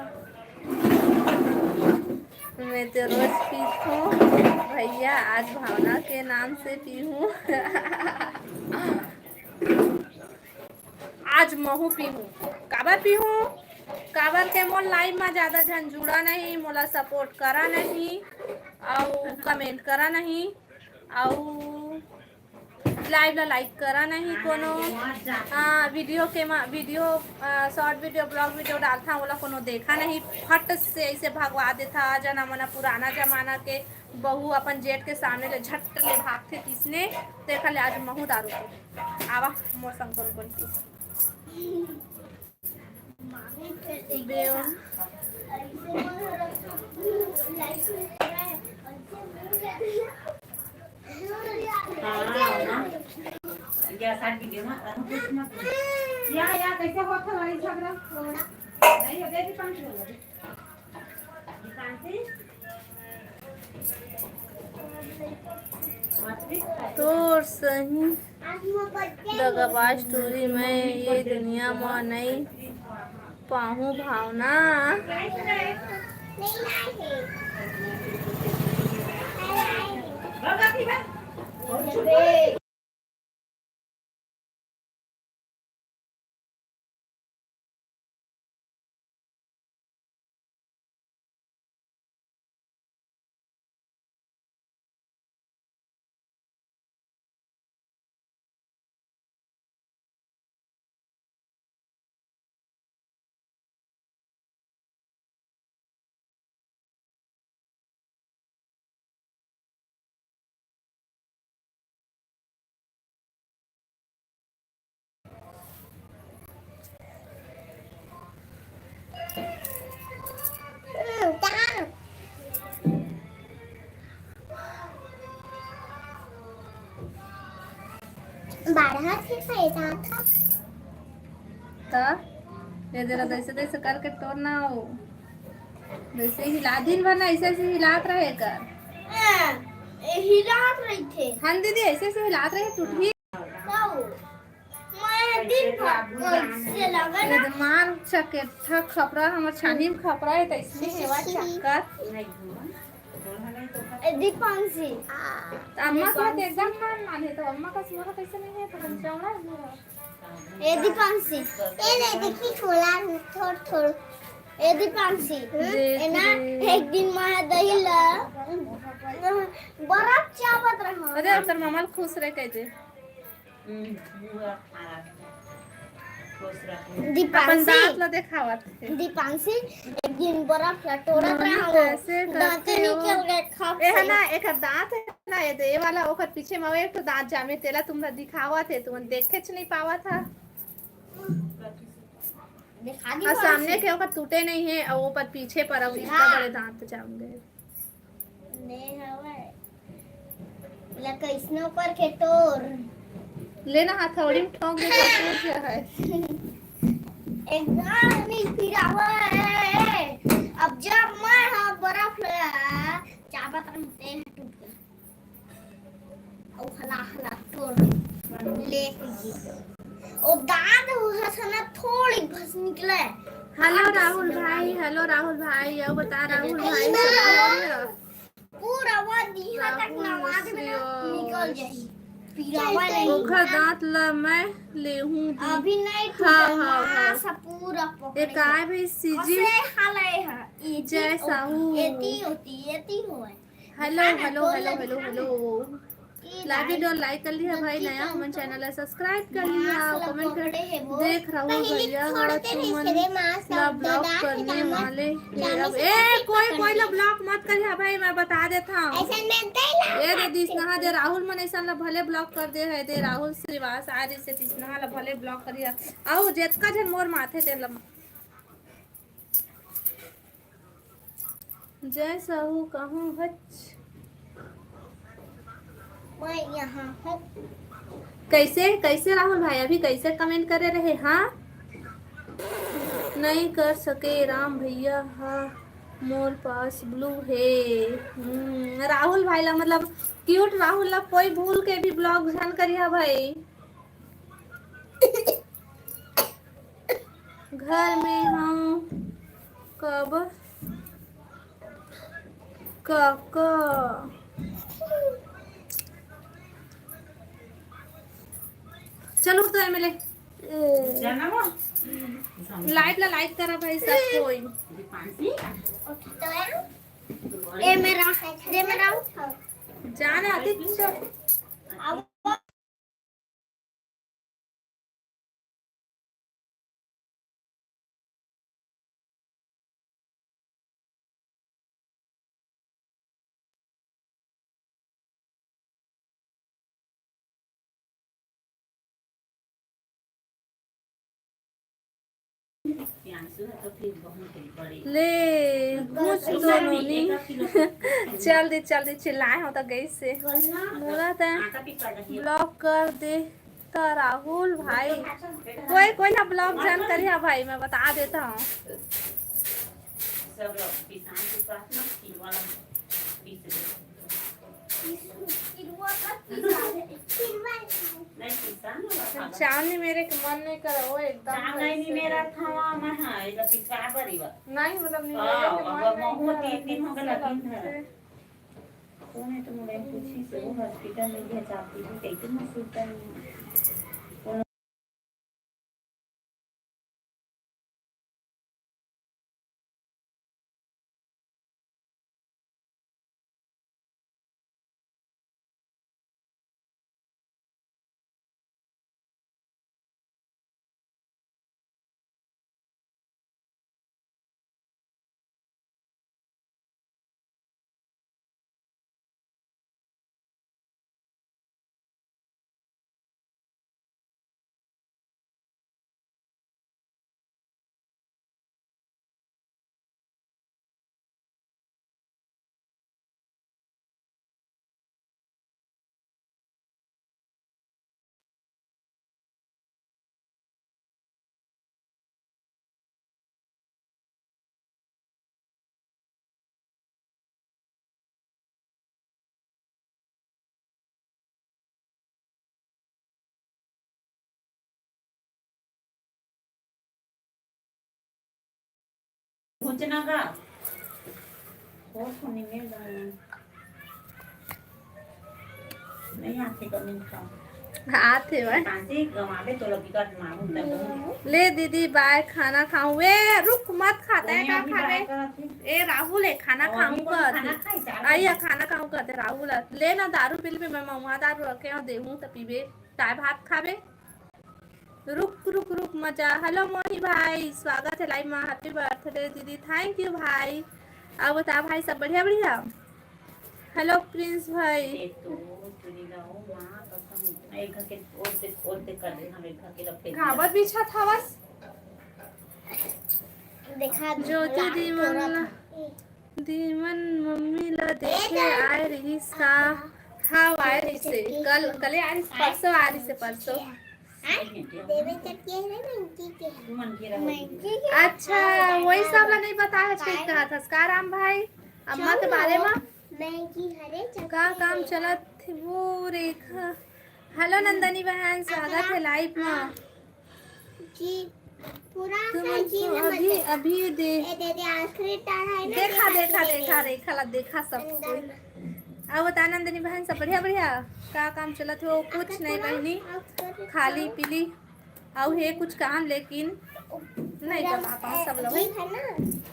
मैं तो रोज पीहूँ भैया, आज भावना के नाम से पीहूँ। आज महू पीहूँ। काबर पीहूँ? काबर के मोर live मा ज्यादा झन जुड़ा नहीं, मोला support करा नहीं, अउ comment करा नहीं, अउ live ला like करा नहीं कोनो। हाँ, video के मा-, video, आ, short video, vlog video डालथा, ओला कोनो देखा नहीं, फट से ऐसे भगवा देथा। जना मना पुराना जमाना के बहू अपन जेठ के सामने ले झट ले भागथे, तिसने तेखर ले आज महू दारू पी। आवा मोर संग कोन कोन पी। या, या, कैसे होत है लड़ाई झगड़ा? नहीं, अबे भी पाँच लोग हैं। तोर सही दगाबाज टूरी, मैं ये दुनिया म नई पाहूँ भावना। बारह के पैदा था। त ये दे रहा, ऐसे तैसे करके तोड़ना हो, वैसे हिला, दिन भर ना ऐसे ऐसे हिलात रहे कर। हाँ, यही हिलात रहिथे। हाँ दीदी, ऐसे ऐसे हिलात रहे, टूटही। तब मैं दिन भर से लगा ना। मार चकेठा खपरा, हमर छानी में खपरा है, तो इसमें हेवा चक्कर। ए, दीपांशी। अम्मा का तो एकदम मान मान है, तो अम्मा का मोरा कैसे नहीं है, तो हम चौड़ा है। ए दीपांशी, ए ले देखी छोला थोड़ थोड़। ए दीपांशी, देख ए ना, रे। एक दिन मैं दही ला बर्फ चाबत रहा। अरे, ओकर ममा ल खुश रहे कहते। हम्म, बुआ खा रहा है। खुश रहे। अपन दीपांशी, दांत ला देखावत है। दीपांशी, एक दिन बर्फ ला टोरत मम्मी रहा, कैसे दांते करते हो? निकल गए खप ए है से। ना, एक दांत है ना, ये दे, ये वाला ओकर पीछे में एक तो दांत जामे, तेला तुमला दिखावत है, तुमन देखे च नहीं पावत हा। देखा दी और थोड़ा सामने सी। के ओकर टूटे नहीं है, और वो पर पीछे पर अब इतना हाँ। बड़े दांत जाम गए। ने हवे। ला कैसनो करके तोर। लेना हथौड़ी में ठोक दे तो टूट जाए। एकदम नहीं पिरावा है। अब जब मैं हाँ बर्फ ला चाबत रहते हैं टूट गया। अउ हला हला तोर ले गिस। ओ दांत हसना थोड़ी भस निकले। हेलो राहुल भाई, हेलो राहुल भाई, यो बता राहुल भाई से बोल रहे हो? पूरा वो दिहा तक नवाज में ना निकल जाई। पिरावा नहीं। ओखर दांत ला मैं लेहूं दी। अभी नहीं हाँ, टूटे, हाँ, हाँ। मांस पूरा पकड़े। ए, काय भाई सीजी? कसे हाले है? एती जय होती, साहू। एती होती, एती होए। Hello, hello, hello, hello, hello. Live video like कर लिया भाई, नया हमन चैनल है, सब्सक्राइब कर लिया, कमेंट कर। देख रहा हूँ भैया, हाँ, तुमन ला ब्लॉक करने वाले। ए, कोई, कोई ला ब्लॉक मत करिया भाई, मैं बता देता हूँ। ए दे दिसनहा दे, राहुल मन ऐसा ला भले ब्लॉक कर दे है, दे राहुल श्रीवास आ जैसे दिसनहा ला भले ब्लॉक करिया। आओ, जेतका झन मोर माथे तेला जय साहू, कहाँ हच? मैं यहाँ हूँ। कैसे, कैसे राहुल भाई, अभी कैसे कमेंट करे रहे? हाँ, नहीं कर सके राम भैया, हाँ, मोर पास ब्लू है। हम्म, राहुल भाई ला, मतलब, क्यूट राहुल ला कोई भूल के भी ब्लॉक झन करिया भाई। घर में हूँ कब काका। चलो तो एमएलए। लाइव ला लाइक करा भाई सब कोई। ए मेरा, ए मेरा। जाना आदित्य। ले, घुस तो नोनी। चल दे, चल दे, चिल्लाए हो तो गई से। मोला त ब्लॉक कर दे। तो राहुल भाई, कोई, कोई ना ब्लॉक जान करिया भाई, मैं बता देता हूँ। सब लोग पिसान के साथ ना खिलवा लो, पीस दे। चावनी मेरे के मन नहीं करा, वो एकदम चावनी नहीं मेरा खावा, मैं हाँ, इधर पिसा बरी बा। नहीं, मतलब, नहीं, हाँ, मेरे के मन अब नहीं महू करा, तीन दिन हो गया, तीन दिन। कोने तो मुड़े पूछी से वो हॉस्पिटल में गया, चाहती थी, कहीं तो मैं सुनता नहीं। चना का। वो सुनी में नहीं आते कमी खाओ। आते भाई। कांची गवावे तो लगी का मारू तब। ले दीदी, बाय, खाना खाऊं। ए, रुक, मत खाते हैं, का खावे? ए, राहुल, ए, खाना खाऊं कर। आइए, खाना खाऊं करते, राहुल। ले ना, दारू पी लेबे, मैं महुआ दारू रखे हूं, देहूं त पीबे, चाय भात खाबे। रुक, रुक, रुक, मजा। हेलो मोही भाई, स्वागत है लाइव में। हैप्पी बर्थडे दीदी, थैंक यू भाई। अब बता भाई, सब बढ़िया, बढ़िया? हेलो प्रिंस भाई। एक तो चुरी लाओ, माँ कसम, एक घर के ओर से, ओर से कर दे, हम एक घर के लपटे दिया। काबर बिछा था बस? देखा, ज्योति थोड़ा, दीमन थोड़ा ला, था। दीमन मम्मी ला देखे आए रहिस का? हाँ, आए रहिस से। कल, कले आए रहिस, परसों आए रहिस से, परसों। देवे चटके है ना, मंकी के है। मंकी के। अच्छा, वही सब ला नहीं पता है, कहा था का राम भाई? अम्मा के बारे में? मैं की हरे चक्के का काम चलत हे वो रेखा। हेलो नंदनी बहन, स्वागत है लाइव में। जी, पूरा तुम है जी, तो मैं अभी, मतलब अभी दे-, ए, दे दे, आखिरी टाइम है ना, देखा, देखा, देखा, देखा, रेखा ला देखा सब अंदर कुछ। अब बता नंदनी बहन, सब बढ़िया, बढ़िया? का काम चलत हो? कुछ नहीं बहनी, खाली पीली। अउ हे कुछ काम, लेकिन नहीं बता पाऊँ सब लोग। जी है ना,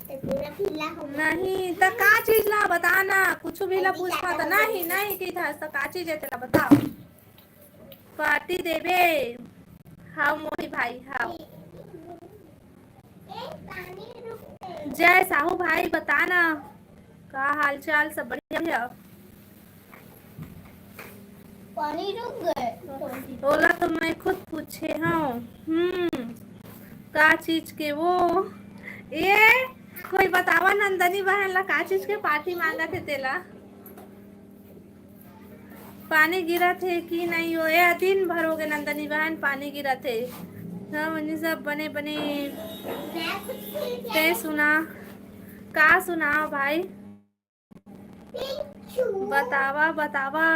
तो पूरा पीला हो गया। नहीं, त का चीज ला बता ना, कुछ भी ला पूछता त नहीं, नहीं की था, त का चीज है तेला बताओ। पार्टी देबे? हाव मोही भाई, हाव। जय साहू भाई, बता ना, का हाल चाल? सब बढ़िया भैया? पानी रुक गए। ओला तो मैं खुद पूछे हूँ। हम्म, का चीज के वो? ए, कोई बतावा नंदनी बहन ला, का चीज के पार्टी मांगत हे तेला? पानी गिरत हे कि नहीं हो? ए, दिन भर हो गए नंदनी बहन, पानी गिरत हे। सब मनी सब बने बने। ते सुना, का सुनाओ भाई? बतावा, बतावा।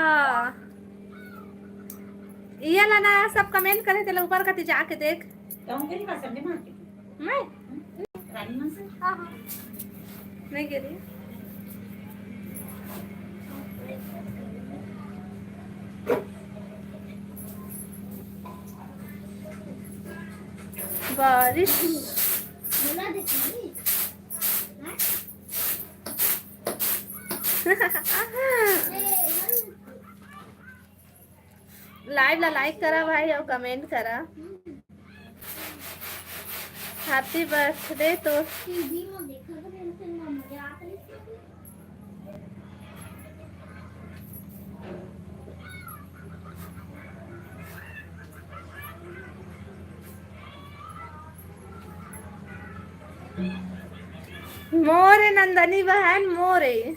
ये ला ना, सब कमेंट करे तेला ऊपर कति जाके देख। कहूँ के नहीं का सब्जी मार के? मैं? रानी मन से? हाँ, हाँ। नहीं गिरी। बारिश। लाइव ला लाइक करा भाई, अउ कमेंट करा। हैप्पी बर्थडे तो। मोरे नंदनी बहन, मोरे।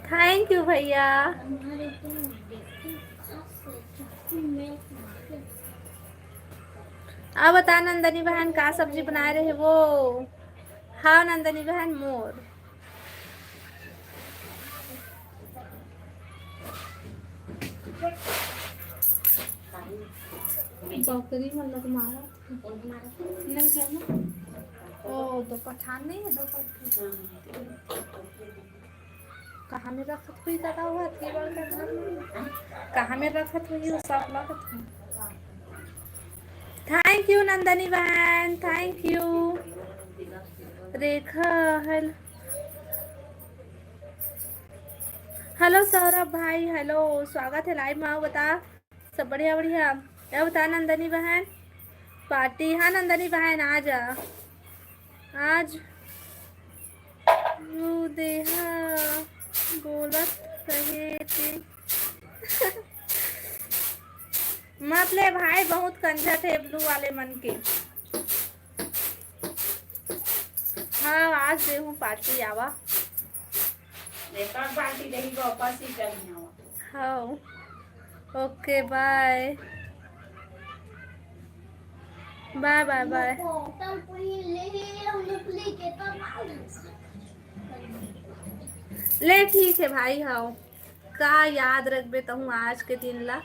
थैंक यू भैया। अब बता नंदनी बहन, का सब्जी बनाए रहे वो? हाँ नंदनी बहन, मोर। बकरी मन ल तो मारत हे। नहीं जाना। ओ, दो पठान नहीं है, दो पठान। कहाँ में रखत हुई दादा, वो अतकी बड़का घर में? कहाँ में रखत हुई, वो सब लगत हुई। थैंक यू नंदनी बहन, thank you. Rekha, hello-, hello Saurabh भाई, हेलो, स्वागत है लाइव में। आओ बता, सब बढ़िया, बढ़िया। क्या बता नंदनी बहन, पार्टी? हाँ नंदनी बहन, आ जा। आज ब्लू देहा बोलत रहे के मत ले भाई, बहुत कंझट है ब्लू वाले मन के। हाँ, आज देहूँ पार्टी, आवा। एक और पार्टी देही, वापस ही करनी आवा। हाँ, ओके, बाय। बाय बाय बाय। ले ठीक है भाई, हाँ, का याद रखबे तहूँ आज के दिन ला।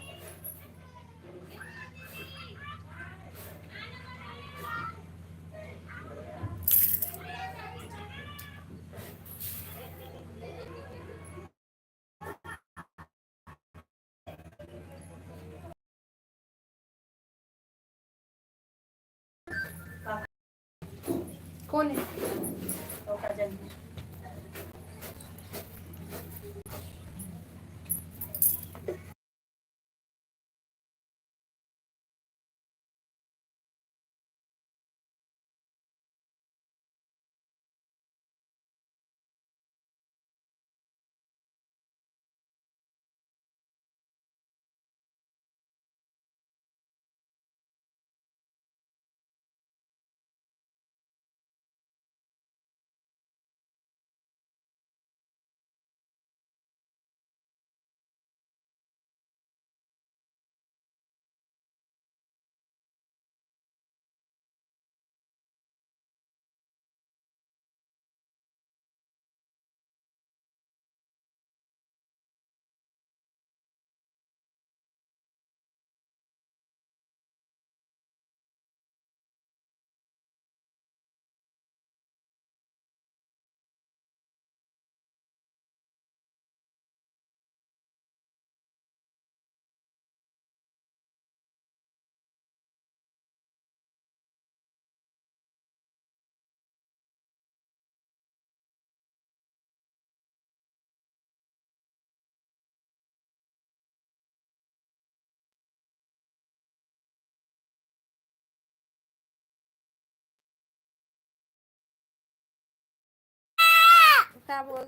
कौन है? का बोल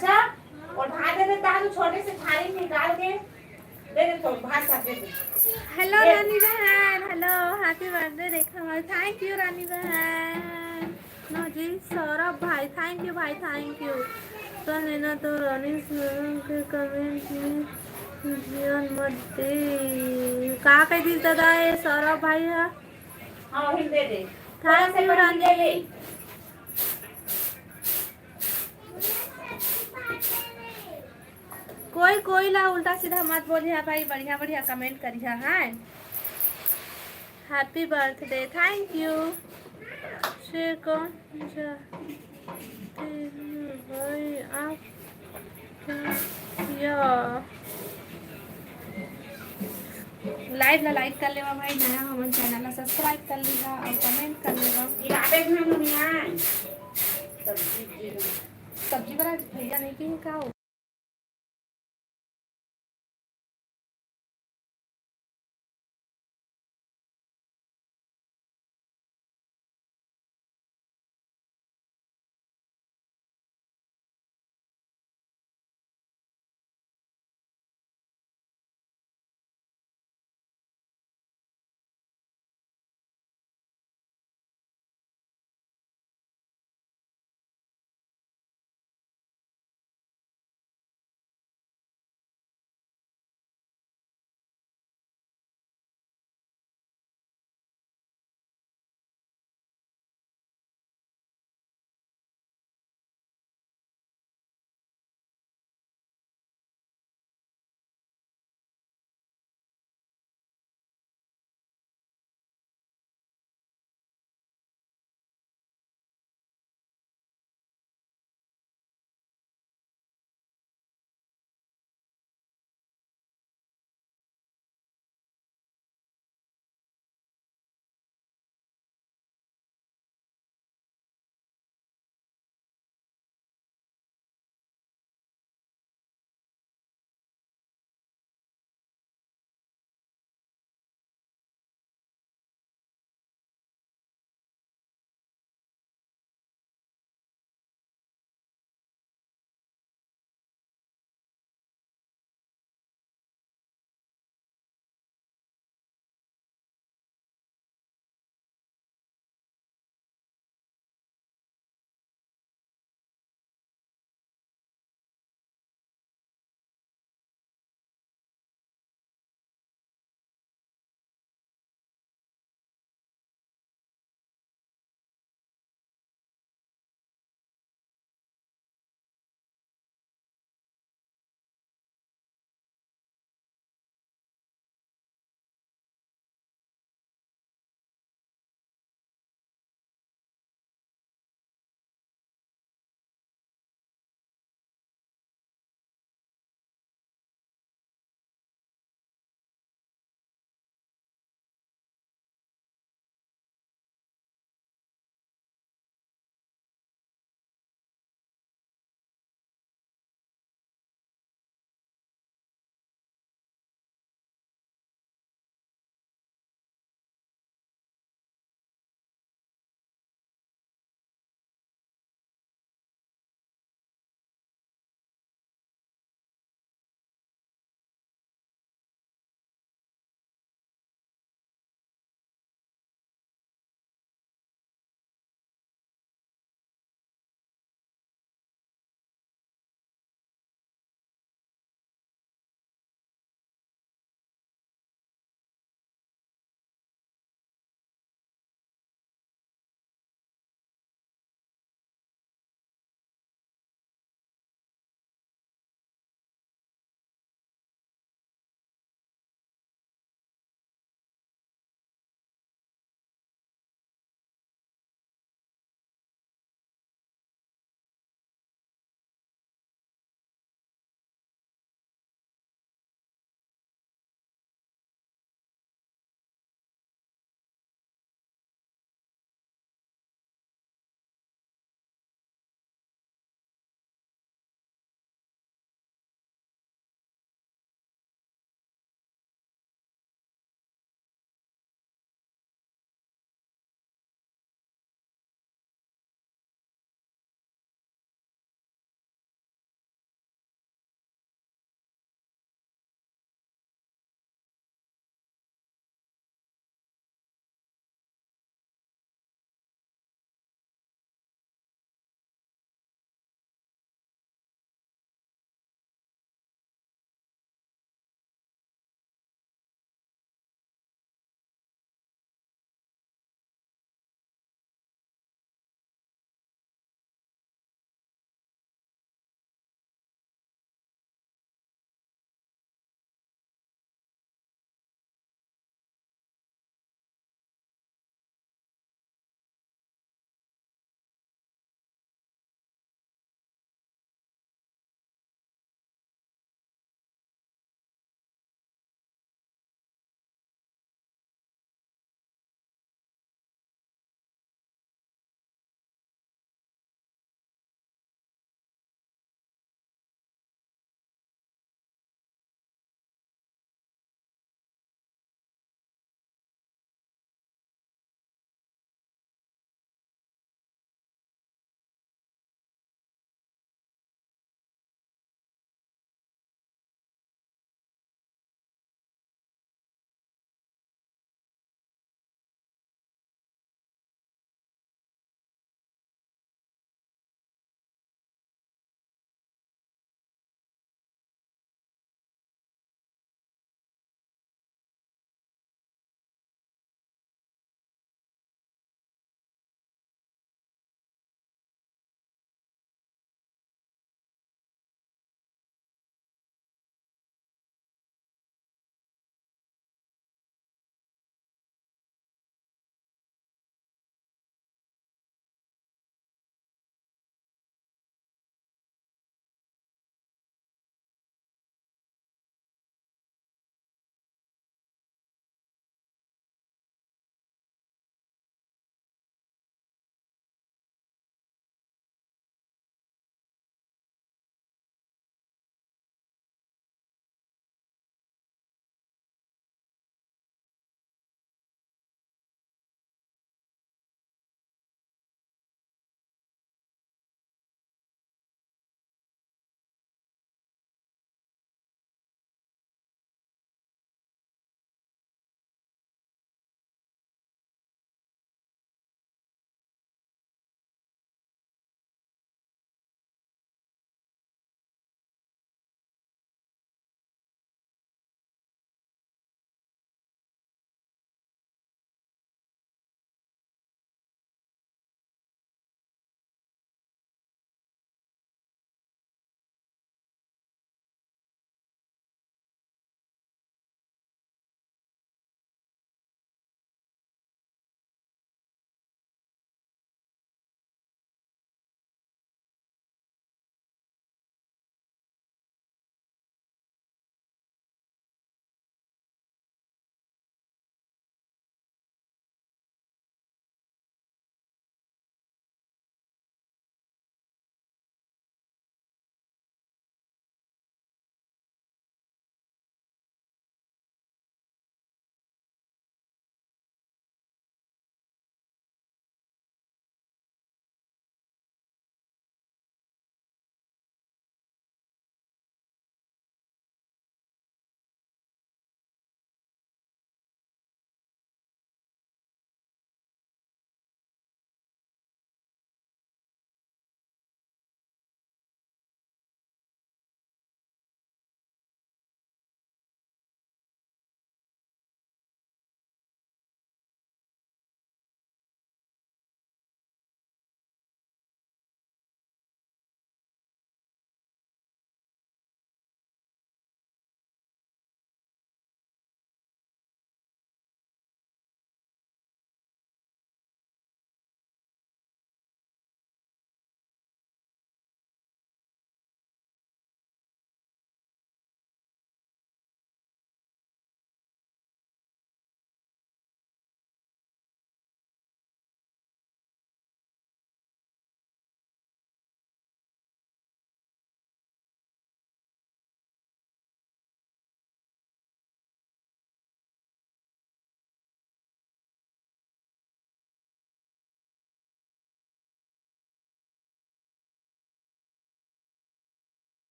अच्छा, और भात दे देता है तो छोटे से थाली में निकाल के दे दे, तो भात सब दे दे। हेलो दे। रानी बहन, हेलो, हैप्पी बर्थडे रेखा भाई। थैंक यू रानी बहन। नो जी, सौरभ भाई, थैंक यू भाई, थैंक यू। तो नैना तो रानी सौरभ के कमेंट में जियन मत दे। का कह दिस दादा ये सौरभ भाई है? हाँ, वही दे दे। थैंक यू रानी। कोई कोई ला उल्टा सीधा मत बोलिहा भाई, बढ़िया बढ़िया कमेंट करिहा, हैं? Happy birthday, thank you. से कौन जा भाई आप क्या? लाइव ला लाइक कर लेवा भाई, नया हमन चैनल ला सब्सक्राइब कर लेवा और कमेंट कर लेवा। गिरावे भी हम नहीं आए। सब्जी बना भैया नहीं की का हो?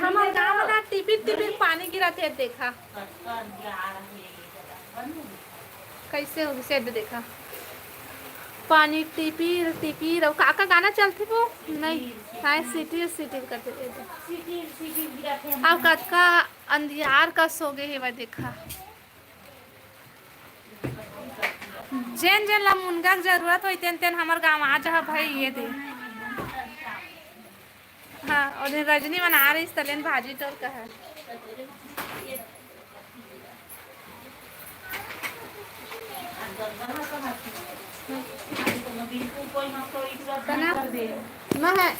हमर गाँव में ना टिपिर टिपिर पानी गिरत हे, देखा कैसे हो, से दे देखा, पानी टिपिर टिपिर। और का का गाना चलथे वो? नहीं, हाँ, सिटिर सिटिर करथे, ये दे। सिटिर सिटिर गिरत हे। अब कतका अंधियार कस हो गए हे, वह देखा। जेन जेन ला मुनगा के जरूरत होई, तेन तेन हमर गाँव आ जहा भाई, ये दे। हाँ, और दिन रजनी मन आ रही, तलेन भाजी टोर का है। तना, मैं है।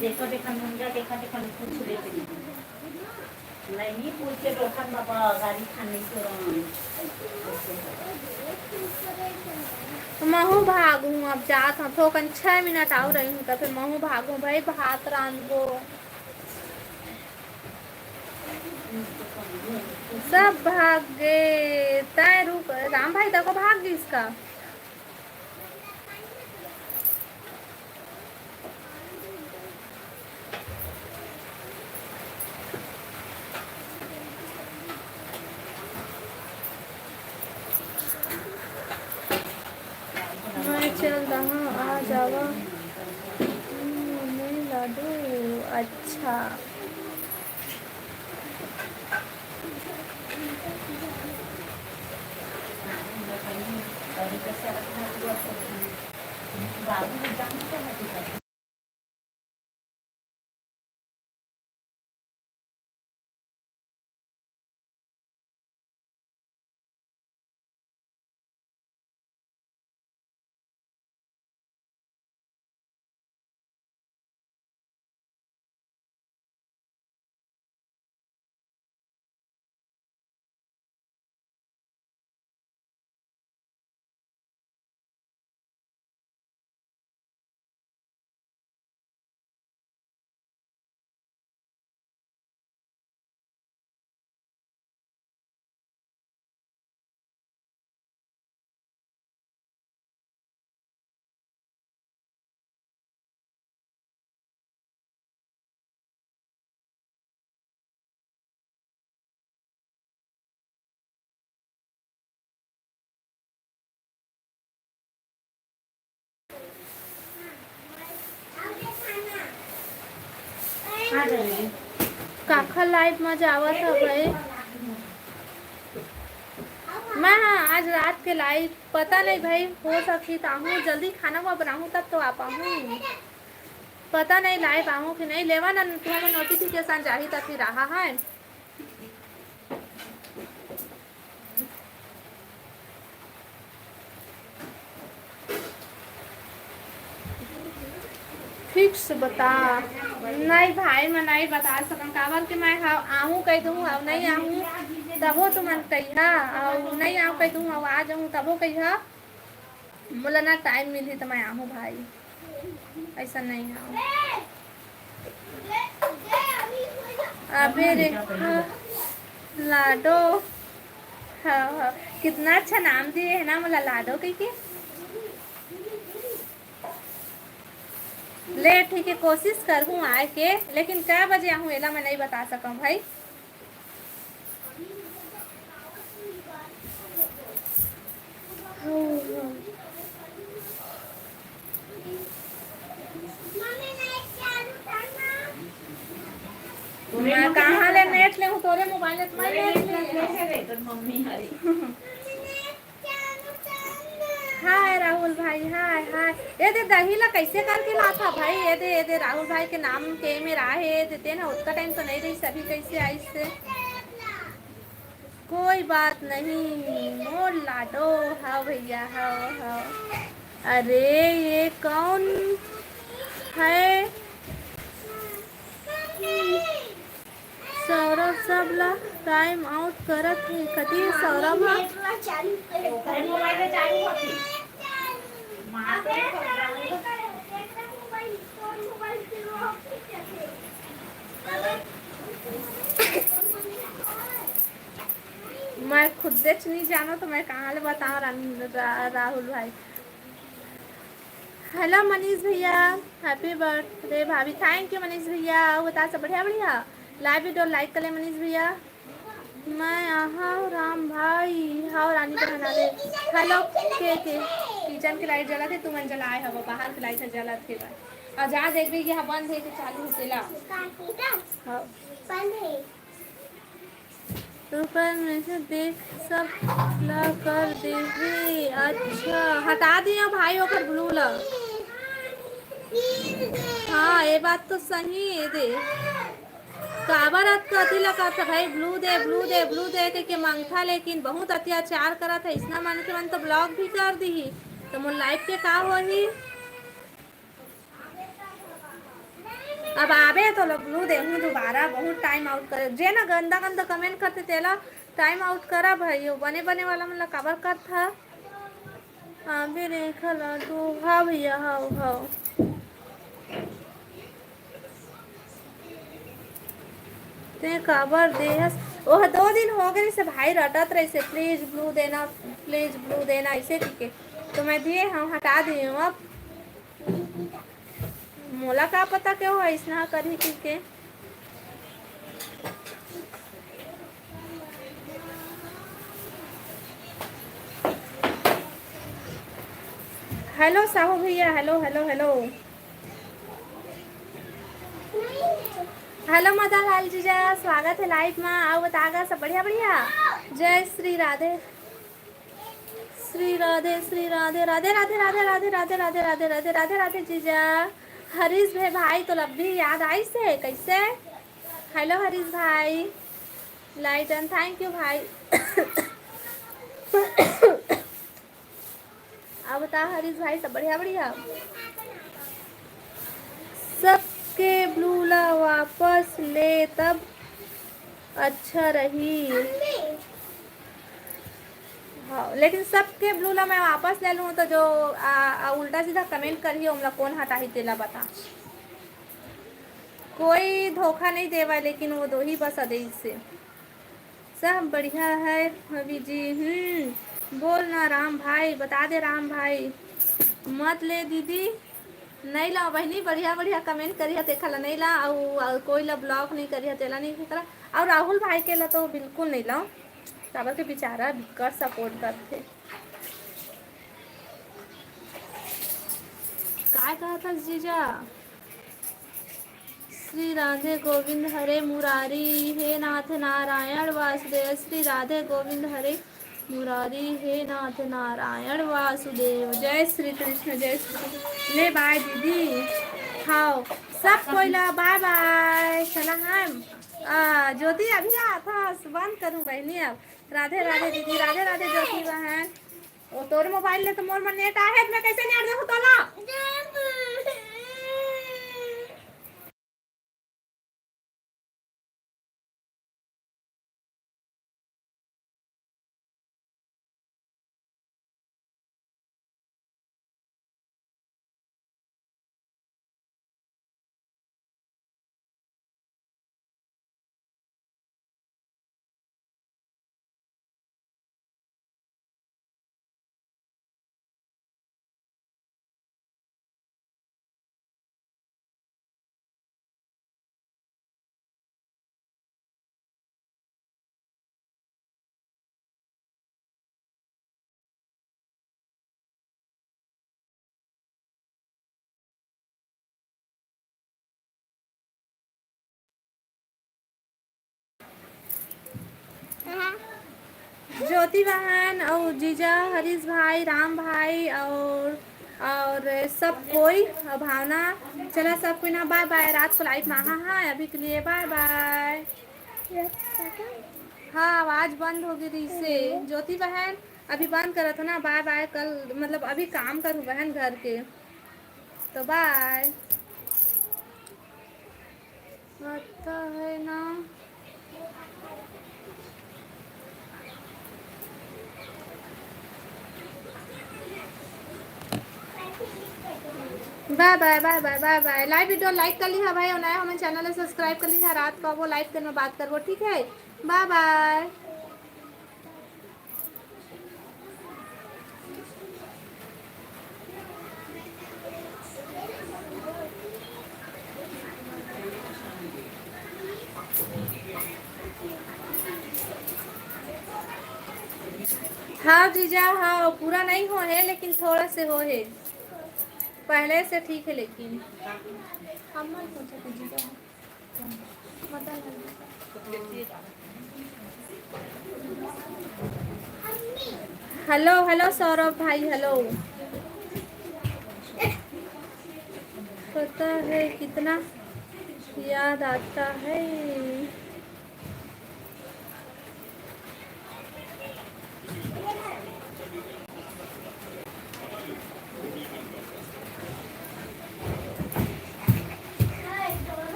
देखो, देखो, मुंजा, देखो, देखो, कुछ लेते नहीं। नहीं, पूछ के रोशन बाबा गाड़ी खाने के रहा। महू भागू, अब जात हूँ, थोकन छह मिनट आऊ रही हूँ, तो फिर महू भागू भाई, भात रांधबो। सब भाग गे, तै रुक, राम भाई तको भाग गिस का? मैं चल दहा, आ जावा। हम्म, मैं लाडू, अच्छा। काखर लाइव म जावत ह भाई? मैं ह आज रात के लाइव, पता नहीं भाई, हो सकही त आहूँ, जल्दी खाना हुआ बनाहूँ तब तो आ पाहूँ। पता नहीं लाइव आहूँ कि नहीं, लेवा ना, तुम्हारे नोटिफिकेशन जाही त फिर रहा है। फिक्स बता। नहीं भाई, मैं नहीं बता सकम, काबर के मैं ह-, आहूँ कह दूँ, अब नहीं आहूँ, तभो तुमन कहिहा, अउ नहीं आहूँ कह दूँ, अब आ जाऊँ, तभो कहिहा। मोला ना टाइम मिलही त मैं आहूँ भाई, ऐसा नहीं है। अबे रे, हाँ, लाडो। हाँ, हाँ, कितना अच्छा नाम दिए है ना मोला लाडो कह के। ले ठीक है, कोशिश करहूँ आए के, लेकिन कै बजे आहूँ एला मैं नहीं बता सकम भाई। मैं कहाँ ले नेट ले हूँ, तोरे मोबाइल में नेट ले। हाय राहुल भाई, हाय, हाय। ये दे दही ला कैसे करके लाथा भाई? ये दे, ये दे राहुल भाई के नाम के में राहे, ये दे तेन ओतका टाइम तो नहीं रही, सभी कैसे आइस से? कोई बात नहीं, मोर लाडो। हाँ भैया, हाँ, हाँ। अरे, ये कौन है? सौरभ सब ला टाइम आउट करत हे। कति सौरभ ह? मैं खुदेच नहीं जानो तो मैं कहाँ ले बताऊँ रान-, रा-, राहुल भाई। हेलो मनीष भैया, हैप्पी बर्थडे भाभी। थैंक यू मनीष भैया। अउ बता सब बढ़िया बढ़िया। लाइव वीडियो लाइक कर ले मनीष भैया। मैं आहव राम भाई, हव रानी बहन आले। हेलो के के, किचन के लाइट जलत हे, तुमन जलाए हव, बाहर के लाइट ह जलत हे। अउ जहाँ देखबे कि हाँ बंद हे कि चालू हे तेला। हाँ। बंद हे। ऊपर में से देख सब ला कर देबे। अच्छा, हटा दिया भाई ओकर ब्लू ला। हाँ, ये बात तो सही हे दे। काबर अत कथी ला करत भाई, ब्लू दे, ब्लू दे, ब्लू दे के, के मांगथा, लेकिन बहुत अत्याचार करत हे। इसना मन के मन तो ब्लॉक भी कर दिही, तो मोर लाइफ के का होही? अब आबे तो लो ब्लू देहूँ दोबारा, बहुत टाइम आउट करे। जे ना गंदा गंदा कमेंट करते तेला टाइम आउट करा भाई, बने बने वाला मन ला काबर करथा? आबे रेखा ला दो, हाँ भैया, हाँ, हाँ। ते काबर देहस? ओह दो दिन हो गए से भाई रटत रहे से, "प्लीज ब्लू देना, प्लीज ब्लू देना," ऐसे करके। तो मैं दिए हूँ, हटा दिए हूँ। अब मोला का पता के हो ऐसना करही करके। हेलो साहू भैया, hello, hello, hello. Hello Madan Lal जीजा, स्वागत हे लाइव मा। अउ बता गा सब बढ़िया, बढ़िया। जय श्री राधे, श्री राधे, श्री राधे, राधे, राधे, राधे, राधे, राधे, राधे, राधे, राधे, राधे जीजा। हरीश भाई, भाई तो लब्बी याद आइस हे, कैसे? हेलो हरीश भाई, लाइटन, थैंक यू भाई। अब बता हरीश भाई, सब बढ़िया, बढ़िया? सबके ब्लू ला वापस ले तब अच्छा रही। हाँ, लेकिन सबके ब्लू ला मैं वापस ले लूँ तो जो आ, आ, उल्टा सीधा कमेंट करही, ओमला कौन हटाही तेला बता। कोई धोखा नहीं देवा, लेकिन वो दो ही बस अदेश से। सब बढ़िया है भाभी जी। हम्म, बोल ना राम भाई, बता दे राम भाई। मत ले दीदी, नहीं ला बहिनी, बढ़िया बढ़िया कमेंट करिहा, तेखा ला नहीं ला, अउ, अउ कोई ला ब्लॉक नहीं करिहा, तेला नहीं करा। अउ राहुल भाई के ला तो बिल्कुल नहीं ला, काबर के बेचारा बिकट सपोर्ट करथे। काय कहत हस जीजा? श्री राधे गोविंद हरे मुरारी, हे नाथ नारायण वासुदेव। श्री राधे गोविंद हरे मुरारी, हे नाथ नारायण वासुदेव। जय श्री कृष्ण, जय श्री कृष्ण। ले बाय दीदी, हाव सब कोई ला बाय बाय। चला हम, आ, ज्योति अभी आथस, बंद करूँ बहिनी अब। राधे राधे दीदी, राधे राधे ज्योति बहन। ओ तोर मोबाइल ले तो मोर मन नेट आहे, मैं कैसे नेट देखूं तोला? ज्योति बहन अउ जीजा हरीश भाई, राम भाई और, और सब कोई, और भावना। चला सब कोई ना, बाय बाय। रात को लाइव में आहा, हाँ, अभी के लिए बाय बाय। हाँ, आवाज बंद हो गई रही से। ज्योति बहन, अभी बंद करत हो ना, बाय बाय। कल मतलब अभी काम करूँ बहन घर के, तो बाय। आता है ना। बाय बाय, बाय बाय, बाय बाय। लाइव वीडियो लाइक कर लिहा भाई, और नया हमन चैनल ला सब्सक्राइब कर लिहा। रात का वो लाइव दिन में बात करबो, ठीक है? बाय बाय। हाँ जीजा, हाँ, पूरा नहीं हो है, लेकिन थोड़ा से हो है, पहले से ठीक है, लेकिन हेलो, हेलो सौरभ भाई, हेलो। पता है कितना याद आता है।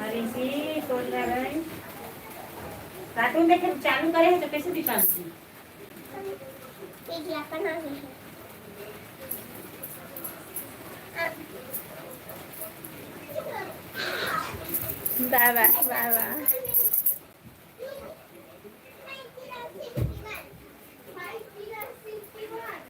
अरे जी, कौन रहा है? कार्टून देखे चालू करे है तो कैसे दिखा देती? बाय बाय, बाय बाय।